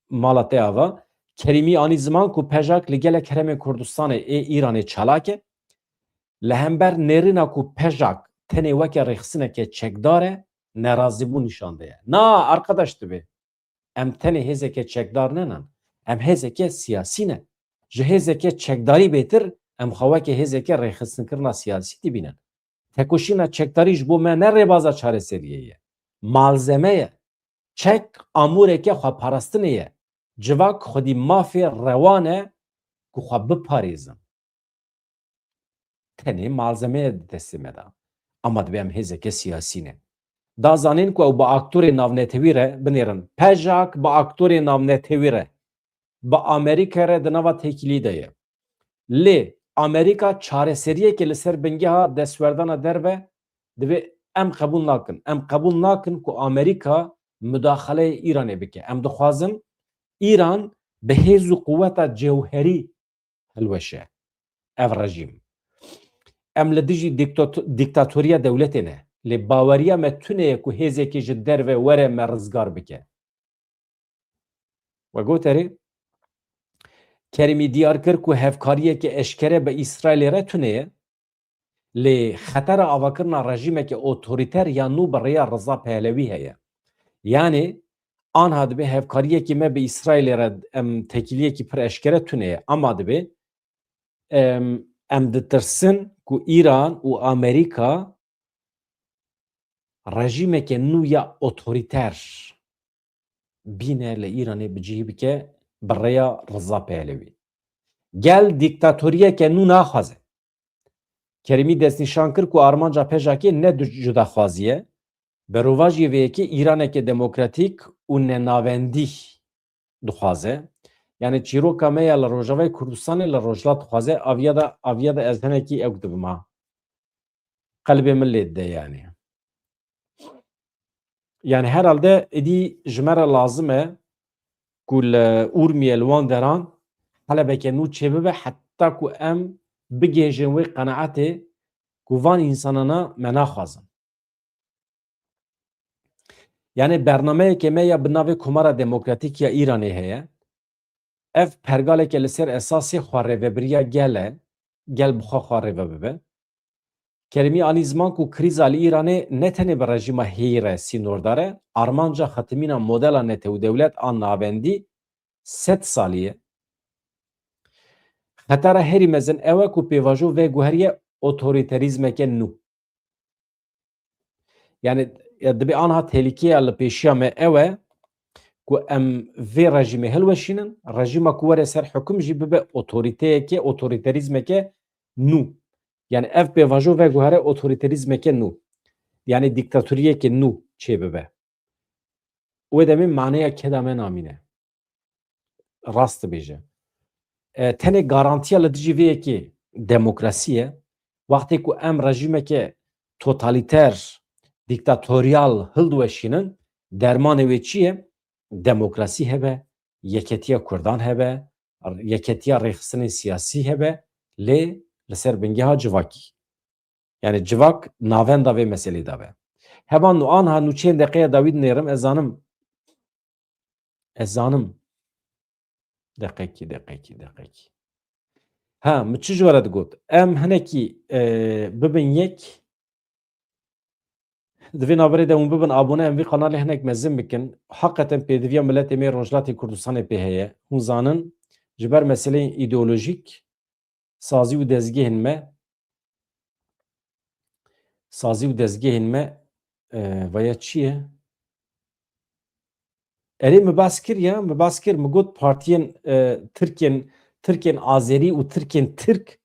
mala te ava. Kerîmî anî ziman ku PJAK li gelek herêmên Kurdistanê ê Îranê çalak e. Li hember nêrîna ku PJAK tenê weke rêxistineke çekdar e, nerazîbûn nîşan daye. Na, arkadaş dibê. Em tenê hêzeke çekdar nenin. Em hêzeke siyasî ne. Ji hêzeke çekdarî bêtir em xwe weke hêzeke rêxistinkirina siyasî dibînin. Tekoşîna çekdarî ji bo me ne rêbaza çareseriyê ye. Malzeme ye. Çek amûreke xweparastinê ye. Civak xwedî mafê rewan e ku xwe biparêzin. Tenê malzemeye di destê me de. Ama divê em hêzeke siyasî ne. Da zanîn ku ew bi aktorê navnetewî re binêrin. PJAK bi aktorê navnetewî re, bi Amerîka re di nava têkilî de ye. Lê Amerîka çareseriyeke li ser bingeha destwerdana derve divê em qebûl nakin. Em qebûl nakin ku Amerîka mudaxaleyê Îranê bike. Em dixwazin Îran bi hêz û quweta cewherî hilweşe ev rejîm. Em li dijî dîktato-, dîktatoriya dewletê ne. Lê baweriya me tune ye ku hêzekê ji derve were me rizgar bike. We got erê, Kerîmî diyar kir ku hevkariyeke eşkere bi Îsraîlê re tune ye. Lê xetera avakirina rejîmeke otorîter ya nû bi rêya Riza Pehlewî heye. Yanî anha dibê hevkariyekî me bi Îsraîlê re em têkiliyekî pir eşkere tune ye. Ama dibê, em, em ditirsin ku Îran û Amerîka rejîmeke nû ya otorîter bîne li Îranê bi cihî bike bi rêya Riza Pehlewî. Gel dîktatoriyeke nû naxwaze. Kerîmî destnîşan kir ku armanca PJAKê ne du-, cudaxwazî ye. Berovajiyê vê yekê Îraneke demokratîk û nenavendî dixwaze. Yani çîroka me ya li Rojavayê Kurdistanê li Rojhilat dixwaze. Aviya da, aviya da ez hinekî ewk dibim ha. Qelbê min lê dide yani. Yani herhalde êdî ji me re lazim e ku li Urmiye, li wan deran Helebeke nû çêbibe heta ku em bigihêjin wê qenaetê ku van însanana me naxwazin. Yani bernameyeke me ya bi navê Komara Demokratîk ya Îranê heye. Ev pergaleke li ser esasê xwerêvebiriya gel e, gel bi xwe xwerêve bibe. Kerîmî anî ziman ku krîza li Îranê ne tenê bi rejîma hêyî re sînordar e, armanca xetimîna modela netewdewlet a navendî sed salî ye. Xetara herî mezin ew e ku pêvajo veguheriye otorîterîzmeke nû. Yani ya dibê anha tehlîkeya li pêşiya me ew e ku em vê rejîmê hilweşînin, rejîma ku were ser hukum jî bibe otorîteyeke, otorîterîzmeke nû. Yani ev pêvajo veguhere otorîterîzmeke nû. Yani dîktatoriyeke nû çêbibe. Wê demê maneya keda me namîne. Rast dibêje. E, tenê garantiya li dijî vê yekê demokrasî ye. Wextê ku em rejîmeke totalîter, dîktatoriyal hildiweşînin, dermanê wê çi ye? Demokrasî hebe, yeketiya Kurdan hebe, yeketiya rêxistinên siyasî hebe, lê li ser bingeha civakî. Yani civak navenda vê meselê de be. Heman nû anha nûçeyên deqeya dawî dinêrim, ez zanim. Ez zanim. Deqekî, deqekî, deqekî. Ha, min çi ji we re digot? Em hinekî, e, bibin yek. Di vê navberê de hûn bibin abone, em vî kanalê hinek mezin bikin. Heqeten pêdiviya miletê me Rojhilatê Kurdistanê pê heye. Hûn zanin, ji ber meseleyên îdeolojîk sazî û dezgehên me, sazî û dezgehên me, e, vaya çi ye? Erê, min behs kir ya, min behs kir, min got partiyên, e, Tirkên, Tirkên Azerî û Tirkên Tirk,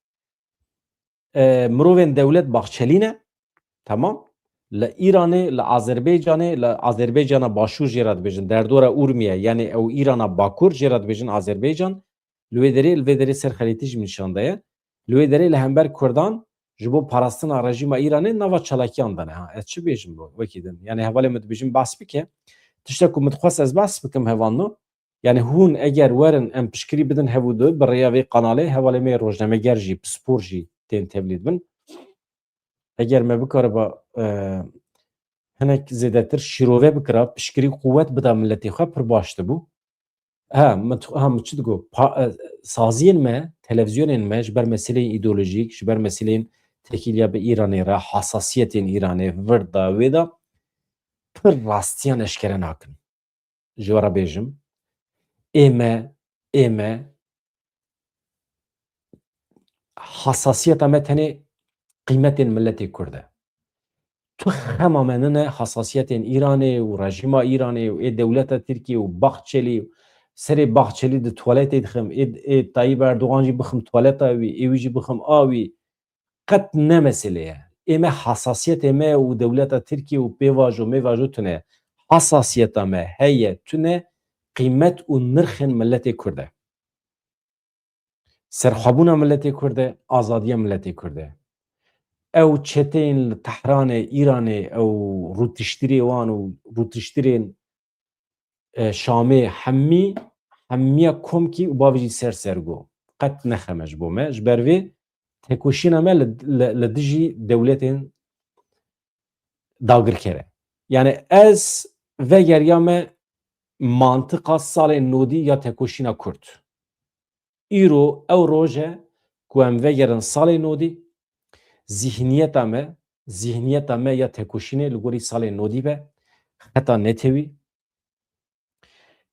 e, mirovên dewlet Baxçelî ne. Tamam. Li Îranê, li Azerbaycanê, li Azerbaycana Başûr jê re dibêjin, derdora Urmiye, yani ew Îrana Bakur jê re dibêjin Azerbaycan. Li wê derê, li vê derê ser xerîtî jî min nîşan daye. Li wê derê li hember Kurdan ji bo parastina rejîma Îranê nava çalakiyan dane. Ha, ez çi bêjim bo wekî din? Yani hevalê min dibêjim behs bike. Tiştek ku min dixwest ez behs bikim hevalno. Yani hûn eger werin em piştgirî bidin hev û du bi rêya vê kanalê, hevalê me rojnameger jî, pispor jî tên tevlî dibin. Eger me bikariba, e, hinek zêdetir şîrove bikira, piştgirî quwet bida miletê xwe, pir baş dibû. Ha, min tu-, ha, min çi digo? Pa-, e, saziyên me, televîzyonên me ji ber meseleyên îdeolojîk, ji ber meseleyên tekîliya bi Îranê re, hasasiyetên Îranê, vir da, wê da, pir rastiyan eşkere nakin. Ji we re bêjim, ê me, ê me, hasasiyeta me tenê qîmetên miletê Kurd e. Tu xema me nine hasasiyetên Îranê û rejîma Îranê û ê dewleta Tirkiyê û Baxçelî, serê Baxçelî di tuwaletê dixim, ê, ê Tayyip Erdogan jî bixim tuwaleta wî, ê wî jî bixim a wî. Qet ne mesele ye. Ê me hasasiyetê me û dewleta Tirkiyê û pêvajo mêvajo tune. Hasasiyeta me heye, tune, qîmet û nirxên miletê Kurd e. Serxwebûna miletê Kurd e, azadiya miletê Kurd e. Ew çeteyên li Tehranê, Îranê, ew rûtiştirê wan û rûtiştirên, e, Şamê hemî, hemiya komkî û bavê jî ser sergo. Qet nexeme ji bo me. Ji ber vê tekoşîna me li, li, li dijî dewletên dagirker e. Yani ez vegeriya me mantiqa salên nodî ya tekoşîna Kurd. Îro ew roj e ku em vegerin salê nodî, zihniyeta me, zihniyeta me ya tekoşînê li gorî salê nodî be, xeta netewî.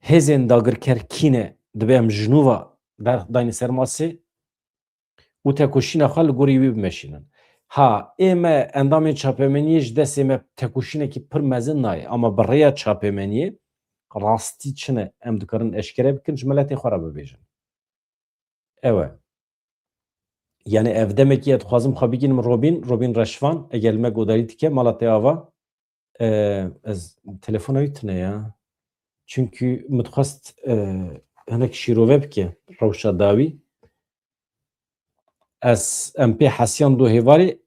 Hêzên dagirker kî ne, dibe em ji nû ve berx dayne ser masê û tekoşîna xwe li gorî wî bimeşînin. Ha, ê me endamên çapemeniyê ji destê me tekoşînekî pir mezin nayê, ama bi rêya çapemeniyê rastî çi ne em dikarin eşkere bikin, ji miletê xwe re bibêjin. Ew e. Yani ev demekî ye, dixwazim xwe bigînim Robîn, Robîn Reşvan, eger li me godarî dike, mala te ava, e, ez telefona wî tune ya. Çünkü min dixwest, e, hinek şîrove bike rewşa dawî. Ez em pê hesiyan do hêvarê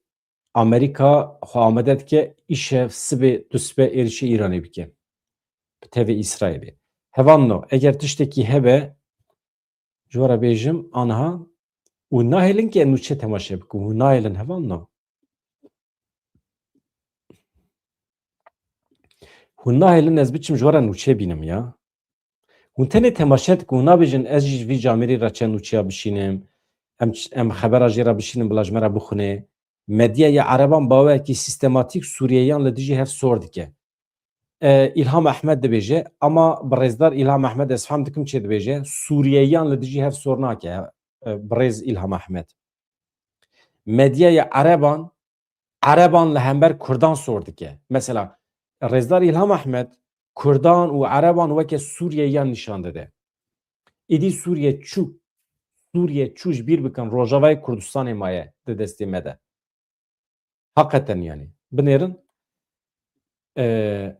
Amerîka xwe amade dike îşev sibê dusibe êrişê Îranê bike. Bi tevê Îsraîlê. Hevalno, eger tiştekî hebe, ji we re bêjim, anha, û nahêlin ke nûçe temaşe bikin, hûn nahêlin hevalno. Hûn nahêlin ez biçim ji we re nûçe bînim ya. Hûn tenê temaşe dikin, hûn nabêjin ez jî ji vî camêrî re çend nûçeya bişînim, em ç-, em xebera jê re bişînin bila ji me re bixwine. Medyaya ereban baweyekî sîstematîk Sûriyeyan li dijî hev sor dike. E, Îlham Ehmed dibêje, ama bi rêzdar Îlham Ehmed ez fehm dikim çê dibêje, Sûriyeyan li dijî hev sor nake, e, bi rêz Îlham Ehmed. Medyaya ereban, ereban li hember Kurdan sor dike. Mesela, Rêzdar Îlham Ehmed Kurdan û Ereban weke Sûriyeyan nîşan dide. Îdî Sûriye çû, Sûriye çû ji bîr bikin, Rojavayê Kurdistanê maye di destê me de. Heqeten yanî. Binêrin, e,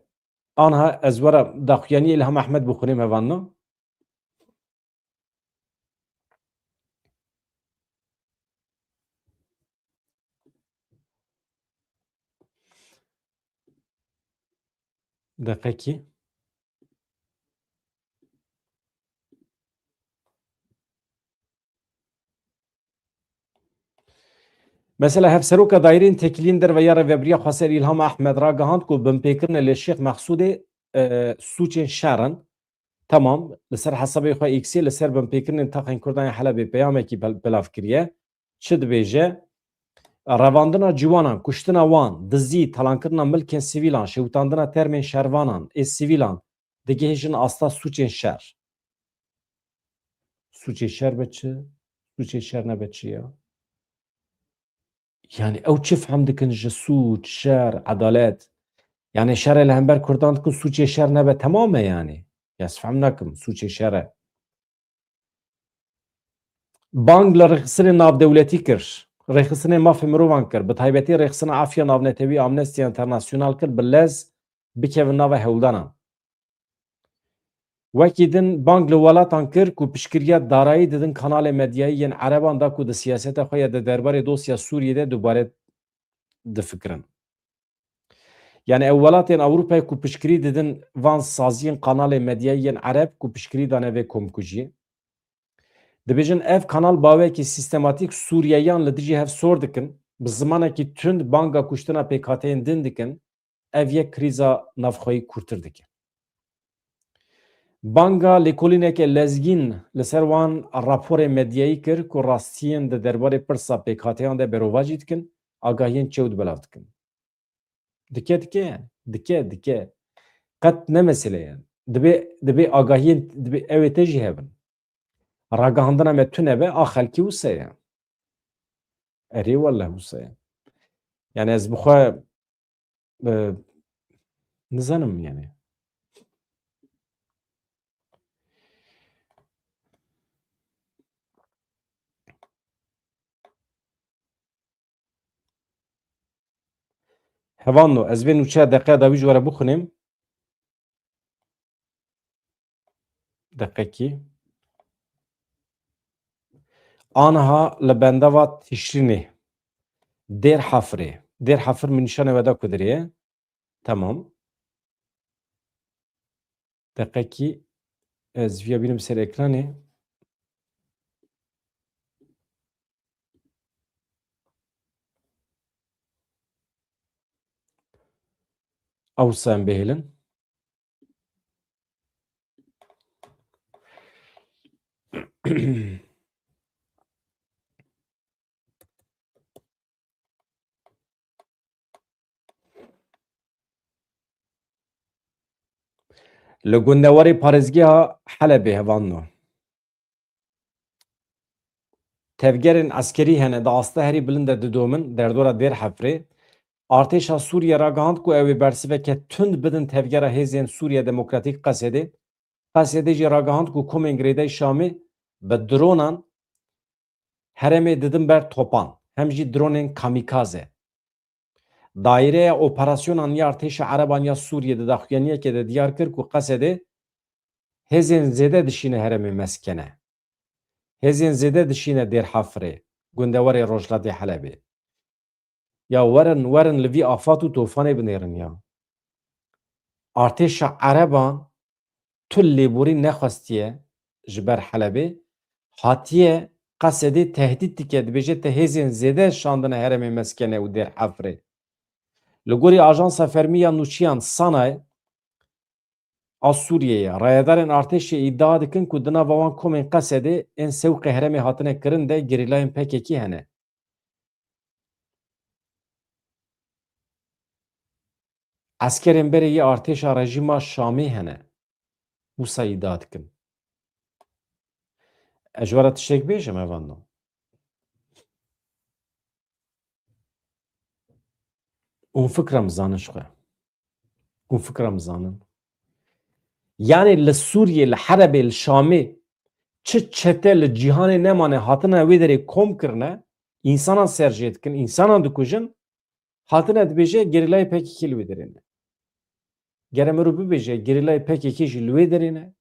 anha ez were daxuyaniyê Îlham Ehmed bixwînim hevanno. Deqekî. Mesela Hevseroka Daîreyên Têkiliyên Derve ya Rêvebiriya Xweser Îlham Ehmed ragihand ku binpêkirinê li Şêx Mexsûdê, e, sûcên şer in. Temam, li ser hesabê xwe X-ê li ser binpêkirinên taxên Kurdan yên Helebê peyamekî bel-, belav kiriye. Çi dibêje? Revandina ciwanan, kuştina wan, dizî, talankirina milkên sivîlan, şewitandina termên şervanan ê sivîlan digihêjin asta sûcên şer. Sûcê şer be çi? Sûcê şer nebe çi ya? Yani ew çi fehm dikin ji sûc, şer, edalet? Yani şerê li hember Kurdan dikin sûcê şer nebe temam e yani. Ya ez fehm nakim sûcê şer e. Bang li rêxistinên navdewletî kir, rêxistinên mafê mirovan kir, bi taybetî rêxistina Afiya Navnetewî Amnesty International kir, bi lez bikevin nava hewldanan. Wekî din bang li welatan kir ku piştgiriya darayî didin kanalê medyayî yên Ereban da ku di siyaseta xwe ya di derbarê dosya Sûriyê de dubare difikirin. Yani ew welatên Ewropayê ku piştgirî didin van saziyên kanalê medyayî yên Ereb ku piştgirî dane vê komkujiyê. Dibêjin ev kanal bawekî sîstematîk Sûriyeyan li dijî hev sor dikin, bi zimanekî tund banga kuştina pêkhateyên din dikin, ev yek krîza navxweyî kûrtir dike. Banga lêkolîneke lezgîn li ser wan raporê medyayî kir ku rastiyên di derbarê pirsa pêkhateyan de berovajî dikin, agahiyên çewt belav dikin. Dike, dike, dike, dike. Qet ne mesele ye. Dibê, dibê agahiyên, dibê ew ê te jî hebin. Ragihandina me tune be, a xelkî wisa ye. Erê wele wisa ye. Yani ez bi xwe, e, nizanim yani. Hevanno, ez vê nûçeya deqeya dawî ji we re bixwînim. Deqekî. Aniha li bendava Tişrînê. Dêr Hefirê. Dêr Hefir min nîşanê we da ku dirê ye. Tamam. Deqekî ez viya bînim ser ekranê. Ewsa em bihêlin. Li gundewarê parêzgeha Helebê hevanno. Tevgerên eskerî hene di asta herî bilind de didomin, derdora Dêr Hefrê. Artêşa Sûriye ragihand ku ew ê bersiveke tund bidin tevgera Hêzên Sûriye Demokratîk Qesedê. Qesedê jî ragihand ku komên girêdayî Şamê bi dronan herêmê didin ber topan, hem jî dronên kamîkaze. Daîreya Operasyonan ya Artêşa Ereban ya Sûriyê di daxuyaniyekê de diyar kir ku Qesedê hêzên zêde dişîne herêmê meskene. Hêzên zêde dişîne Dêr Hefrê, gundewarê rojhilatê Helebê. Ya werin, werin li vî afat û tofanê binêrin ya. Artêşa Ereban tu lêborî nexwestiye ji ber Helebê, hatiye Qesedê tehdît dike, dibêje te hêzên zêde şandine herêmê meskene û Dêr Hefrê. Li gorî ajansa fermî ya nûçiyan Sanayê a Sûriyeyê, rayedarên artêşê îdia dikin ku di nava wan komên Qesedê ên sewqê herêmê hatine kirin de gerîlayên P K K hene. Eskerên berê yê artêşa rejîma Şamê hene. Wisa îdia dikin. Ez ji we re tiştek bêjim, evan no. Hûn fikra min zanin ji xwe. Hûn fikra min zanin. Yanî li Sûriyê, li Herebê, li Şamê çi çete li cîhanê nemane hatine wê derê kom kirine, însanan serjê dikin, însanan dikujin, hatine dibêje gerîlayê P K K li wê derê ne. Gere mirov bibêje gerîlayê P K K jî li wê derê ne.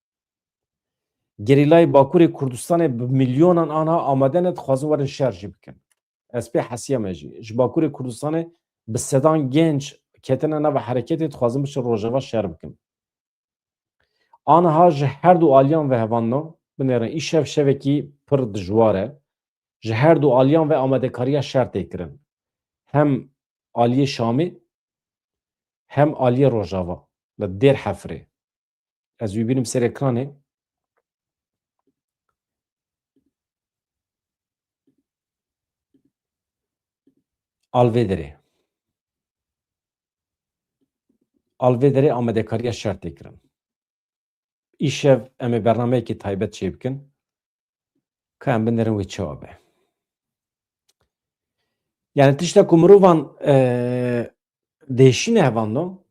Gerîlayê Bakurê Kurdistanê bi milyonan anha amade ne, dixwazin werin şer jî bikin. Ez pê hesiya me jî. Ji Bakurê Kurdistanê bi sedan genc ketine nava hereketê, dixwazin biçin Rojava şer bikin. Aniha ji her du aliyan ve hevanno, binêrin, îşev şevekî pir dijwar e. Ji her du aliyan ve amadekariya şer tê kirin. Hem aliyê Şamê, hem aliyê Rojava, li Dêr Hefrê. Ez wî bînim ser ekranê. Alvêderê. Alvêderê amadekariya şer tê kirin. Îşev em ê bernameyekî taybet çê bikin. Ka em binêrin wê çawa be. Yani tişta ku mirovan, e, dêşîne hevanno,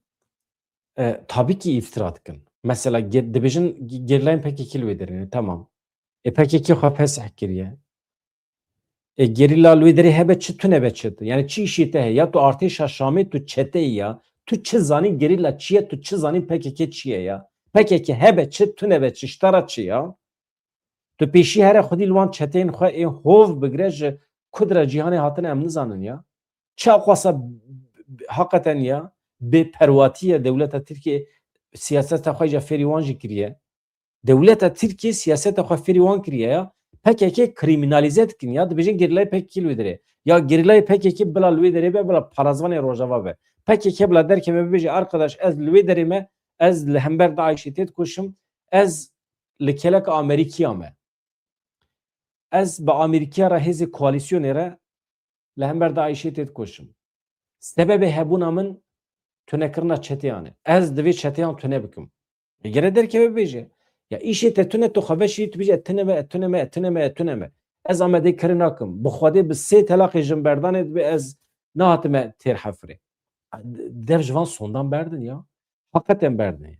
e, tabii ki îftira dikin. Mesela ge-, dibêjin ge-, gerîlayên P K K li wê derê ne, tamam. E, P K K xwe fesih kiriye. E, gerîla li wê derê hebe çi tune be çi. Yani çi îşê te heye? Ya tu artêşa Şamê tu çeteyê ya. Tu çi zanî gerîla çi ye, tu çi zanî P K K çi ye ya. P K K hebe çi tune be çi, ji te re çi ya. Tu pêşî here xwedî li wan çeteyên xwe ê hov bigire, ji ku dire cîhanê hatine em nizanin ya. Çi aqwasa b-, b-, heqeten ya bêperwatî ye dewleta Tirkiyê, siyaseta xwe jî fêrî wan jî kiriye. Dewleta Tirkiyê siyaseta xwe fêrî wan kiriye ya. P K K krîmînalîze dikin ya. Dibêjin gerîlayê P K K li wê derê. Ya gerîlayê P K K bila li wê derê be, bila parazvanê Rojava be. P K K bila derkeve bibêje, arkadaş, ez li wê derê me, ez li hember DAIŞê tê dikoşim, ez li keleka Amerîkiya me. Ez bi Amerîkiya re, hêzê koalîsyonê re li hember DAIŞê tê dikoşim. Sebebê hebûna min tunekirina çeteyan e. Ez divê çeteyan tune bikim. Ê gere derkeve bêje. Ya îşê te tune, tu xwe veşî, tu bêje, "E tune me, e tune me, e tune me, e tune me." Ez amadekirî nakim. Bi Xwedê bi sê telaqê jinberdanê dibê ez nehatime Têr Hefrê. Dev ji van sondan berdin ya. Heqeten berdin ya.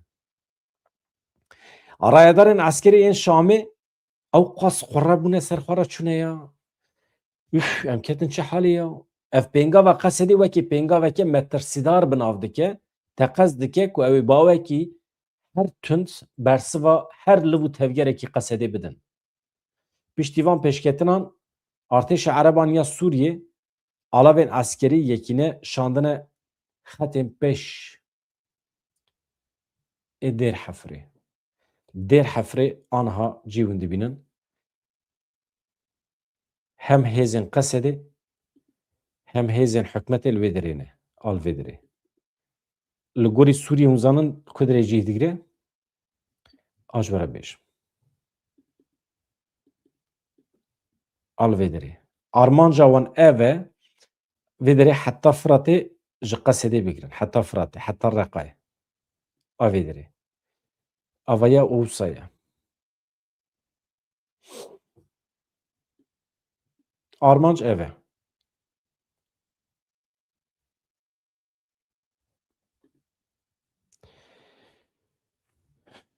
Rayedarên eskerî yên Şamê ew qas qurre bûne ser xwe re çûne ya. Üf, em ketin çi halê ya? Ev pêngava Qesedê wekî pêngaveke metirsîdar bi nav dike. Teqez dike ku ew ê bawekî her tund bersiva her liv û tevgerekî Qesedê bidin. Piştî van pêşketinan, artêşa Ereban ya Sûriyê alavên eskerî yekîne şandine xetên pêş ê Dêr Hefrê. Dêr Hefrê aniha cî hûn dibînin. Hem hêzên Qesedê, hem hêzên hikûmetê li wê derê ne, al vê derê. Li gorî Sûriyê hûn zanin ku derê cih digire? A ji we re bêjim. Al vê derê. Armanca wan ev e, vê derê heta Firatê ji Qesedê bigirin. Heta Firatê, heta Reqayê. A vê derê. Avaya Ûsa ye. Armanc ev e.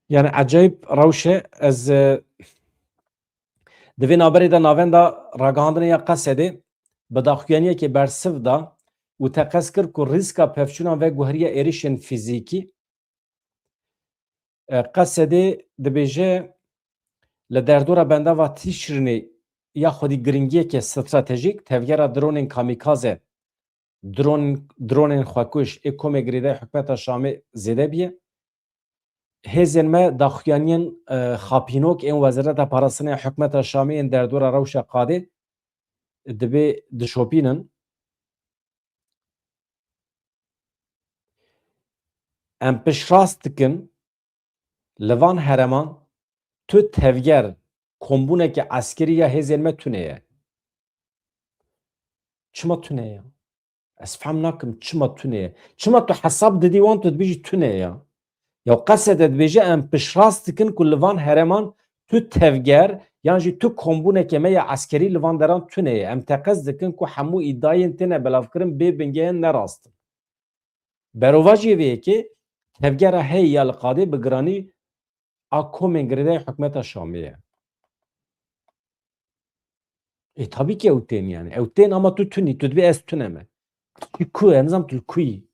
Yani ecayîb rewş e. Ez, e, di vê navberê de navenda ragihandinê ya Qesedê bi daxuyaniyekê bersiv da û teqez kir ku rîska pevçûnan veguheriye êrişên fîzîkî. E, Qesedê dibêje, li derdora bendava Tîşrînê ya xwedî giringiyeke stratejîk tevgera dronên kamîkaze, dron-, dronên xwekuş ê komê girêdayî hikûmeta Şamê zêde bûye. Hêzên me daxuyaniyên, e, xapînok ên Wezareta Parastinê ya hikûmeta Şamê yên derdora rewşa qadê dibê dişopînin. Em piştrast dikin, li van hereman tu tevger kombûneke eskerî ya hêzên me tune ye. Çima tune ye? Ez fehm nakim çima tune ye. Çima tu hesab didî wan, tu dibêjî tune ye ya? Ya Qesedê dibêje, em piştrast dikin ku li van hereman tu tevger yan jî tu kombûneke me ya eskerî li van deran tune ye. Em teqez dikin ku hemû îdiayên têne belavkirin bê bingehên ne rast in. Berovajiyê vê yekê tevgera heyî ya li qadê bi giranî a komên girêdayî hikûmeta Şamê ye. Ê, tabî ki ew tên yani. Ew tên ama tu tunî, tu dibê ez tune me. Tu ku, em zam tu li ku yî.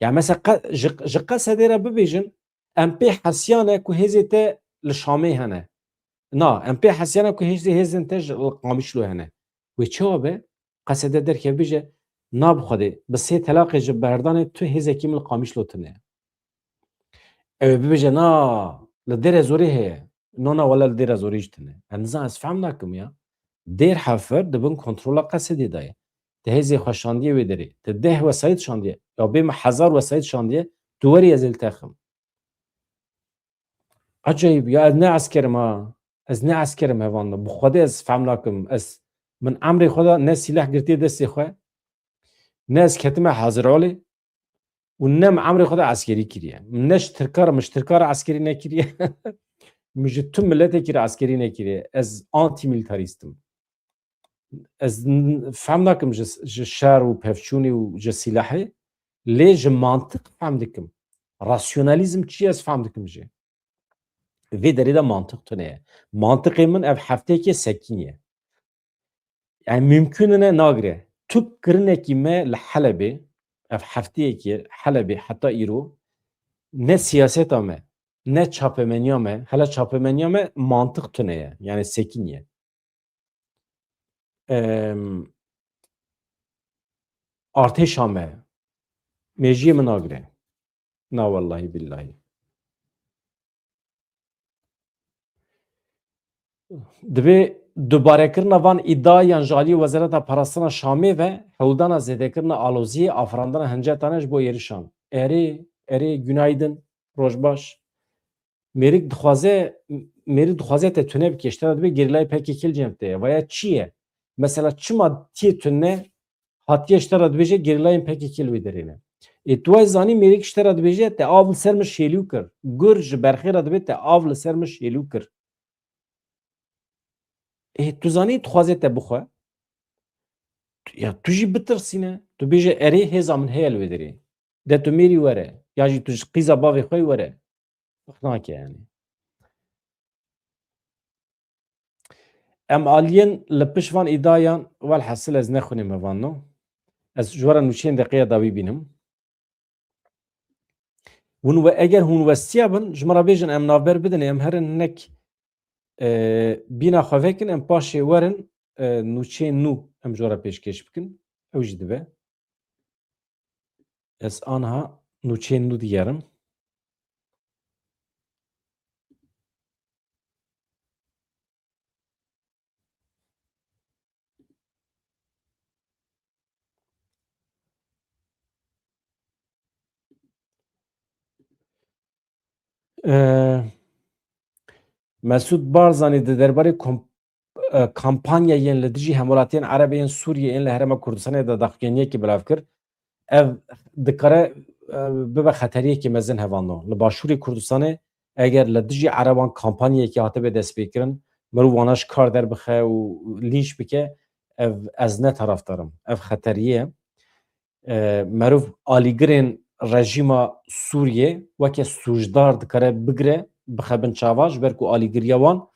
Ya mesela qe-, ji, ji Qesedê re bibêjin, em pê hesiyane ku hêzê te li Şamê hene. Na, em pê hesiyane ku hêzê, hêzên te ji li Qamişlo hene. Wê çawa be? Qesede derkeve bêje, na bi Xwedê, bi sê telaqê ji berdanê tu hêzekî min li Qamişlo tune. Ew ê bibêje, na, li Dêre Zorê heye. No, na, wele li Dêre Zorê jî tune. Ez nizam, ez fehm nakim ya. Dêr Hefir di bin kontrola Qesedê de ye. Te hêzê xwe şandiye wê derê. Te deh wesayît şandiye. Ya bê me hezar wesayît şandiye. Tu werî ez ê li te xim. Ecayîb ya, ez ne esker im ha. Ez ne esker im hevalno. Bi Xwedê ez fehm nakim. Ez, min emrê xwe de ne sîleh girtiye destê xwe, ne ez ketime hazirolê û ne min emrê xwe de eskerî kiriye. Min ne ji tirka re, min ji tirka re eskerî nekiriye. Min ji tu miletekî re eskerî nekiriye. Ez antîmîlîtarîst im. Ez n-, fehm nakim ji, ji şer û pevçûnê û ji sîlehê, lê ji mantiq fehm dikim. Rasyonalîzm çi ye, ez fehm dikim jê. Vê derê de mantiq tune ye. Mantiqê min ev hefteyekê sekîn ye. Yani mümkün e nagire. Tu kirinekî me li Helebê, ev hefteyekê Helebê heta îro ne siyaseta me, ne çapemeniya me, hele çapemeniya me mantiq tune ye. Yani sekîn ye. Em, artêşa me, mêjiyê min nagire. Na wellahî billahî. Divê dubarekirina van îdiayan ji aliyê Wezareta Parastina Şamê ve hewldana zêdekirina aloziyê, afirandina hincetan e ji bo êrişan. Erê, erê, günaydın, roj baş. Mêrik dixwaze, mêrik dixwaze te tune bike, ji te re dibê gerîlayê P K K li cem te ye. Vaya çi ye? Mesela çima tiyê tune hatiye ji te re dibêje gerîlayên P K K li wê derê ne? Ê, tu wayê zanî mêrik ji te re dibêje te av li ser min şêlû kir. Gur ji berxê re dibê te av li ser min şêlû kir. Ê, tu zanî dixwaze te bixwe. Tu, ya tu jî bitirsîne. Tu bêje erê hêza min heye li wê derê. De tu mêrî were. Ya jî tu ji qîza bavê xwe yî were. Ferq nake yani. Em aliyên li pişt van îdiayan, welhasil ez nexwînim hevalno. Ez ji we re nûçeyên deqeya dawî bînim. Hûn we, eger hûn westiya bin, ji min re bêjin, em navber bidin, em herin hinek, e, bîna xwe vekin, em paşê werin, e, nûçeyên nû em ji we re pêşkêş bikin. Ew jî dibe. Ez anha nûçeyên nû digerim. Ee, Mesûd Barzanî di derbarê kom-, e, kampanyayên li dijî hemwelatiyên Ereb yên Sûriyê yên li Herêma Kurdistanê de daxuyaniyekê belav kir. Ev dikare, e, bibe xeteriyekî mezin hevalno. Li Başûrê Kurdistanê eger li dijî Ereban kampanyayekê hatibe destpêkirin, mirov wana ji kar derbixe û lînç bike, ev ez ne tarafdar im. Ev xeteriyê ye. E, merov alîgirên rejîma Sûriyê weke sûcdar dikare bigire, bixe bin çava, ji ber ku alîgiriya wan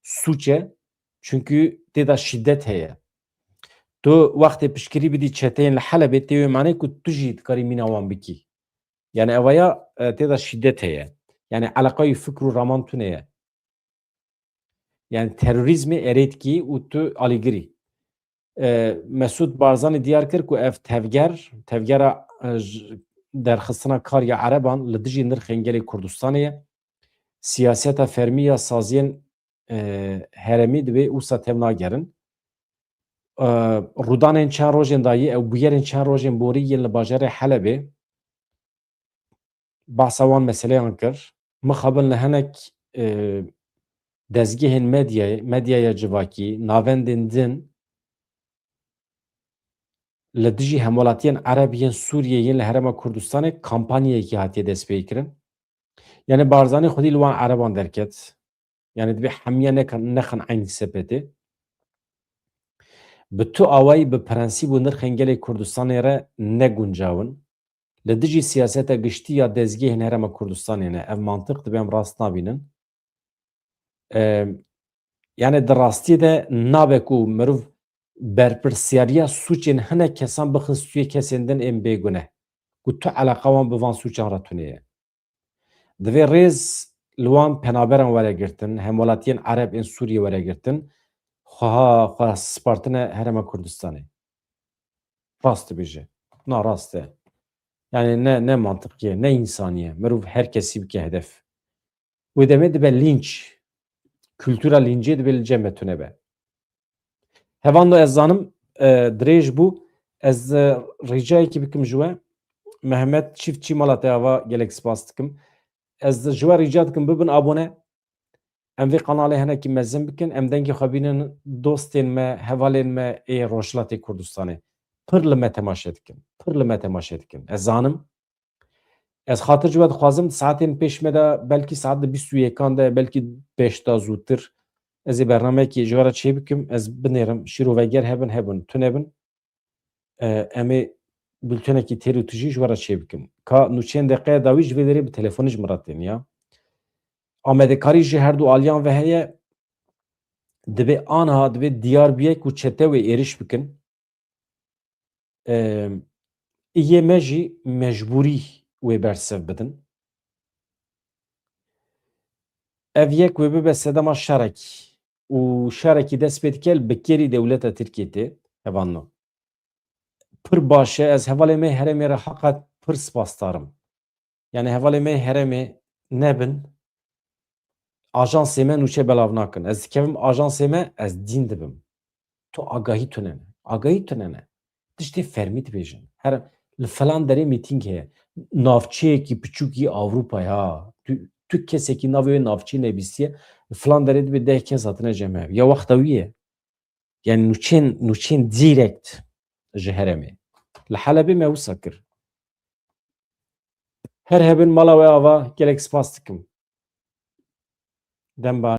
sûc e, çunkî tê de şîdet heye. Tu wextê piştgirî bidî çeteyên li Helebê, tê wê manê ku tu jî dikarî mîna wan bikî. Yani evaya, e, tê de şîdet heye. Yani eleqayî fikr û raman tune ye. Yani terorîzmê erê dikî û tu alîgirî. E, Mesûd Barzanî diyar kir ku ev tevger, tevgera, e, j-, derxistina kar ya Ereban li dijî nirxên gelê Kurdistanê ye. Siyaseta fermî ya saziyên, e, herêmî divê wisa tev nagerin. E, rûdanên çend rojên dayî, ew bûyerên çend rojên borî yên li bajarê Helebê, behsa wan meseleyan kir. Mixabin li hinek, e, dezgehên medyayê, medyaya civakî, navendên din li dijî hemwelatiyên Ereb yên Sûriyê yên li Herêma Kurdistanê kampanyayekî hatiye destpêkirin. Yani Barzanî xwedî li wan Ereban derket. Yani divê hemiya nekin, nexin eynî sepetê. Bi tu awayî bi prensîb û nirxên gelê Kurdistanê re ne guncaw in. li dijî siyaseta giştî ya dezgehên Herêma Kurdistanê ne. Ev mantiq dibe em rast nabînin. E, yani di rastiyê de nabe ku mirov berpirsiyariya sûcên hinek kesan bixin stûyê kesên din ên bêgune ku tu eleqa wan bi van sûcan re tune ye. Divê rêz li wan penaberan were girtin, hemwelatiyên Ereb ên Sûriyê were girtin, xweha xwe spartine Herêma Kurdistanê. Rast dibêje. Na rast e. Yani ne, ne mantiqî ye, ne însanî ye. Mirov her kesî bike hedef. Wê demê dibe lînç. Kultura lîncê dibe li cem me tune be. Hevando ez zanim, e, dirêj bû. Ez, e, rîcayekî bikim ji we. Mehmet Çiftçî mala te ava gelek spas dikim. Ez ji we rîca dikim bibin abone. Em vê kanalê hinekî mezin bikin. Em dengê xwe bînin dostên me, hevalên me ê Rojhilatê Kurdistanê. Pir li me temaşe dikin. Pir li me temaşe dikin. Ez zanim. Ez xatir ji we dixwazim, saetên pêş me de, belkî saet di bîst û yekan de, belkî pêş de zûtir, ez ê bernameyekê ji we re çêbikim, ez binêrim, şîr û veger hebin, hebin, tune bin. E, em ê bultenekî têr û tijî ji we re çêbikim. Ka nûçeyên deqeya dawî ji vê derê bi telefonê ji min re tên ya. Amadekarî ji her du aliyan ve heye, divê anha, divê diyar bûye ku çete wê êriş bikin. Em, yê me jî mecbûrî wê bersiv bidin. Ev yek wê bibe sedema şerekî û şerekî dest pê dike li bikêrî dewleta Tirkiyê tê, hevalno. Pir baş e, ez hevalê me herêmê re heqet pir spasdar im. Yani hevalê me herêmê nebin, ajansê me nûçe belav nakin. Ez dikevim ajansê me, ez dîn dibim. Tu agahî tune ne. Agahî tune ne. Tiştê fermî dibêjin. Her li filan derê mîtîng heye. Navçeyekî piçûkî Ewropayê ha. Tu, tu kesekî navê wê navçeyê nebîstiye. Li filan derê dibê deh kes hatine cem hev. Ya wexta wî ye. Yani nûçên, nûçên direkt ji herêmê. Li Helebê me wisa kir. Her hebin mala we ava, gelek spas dikim. Dem baş.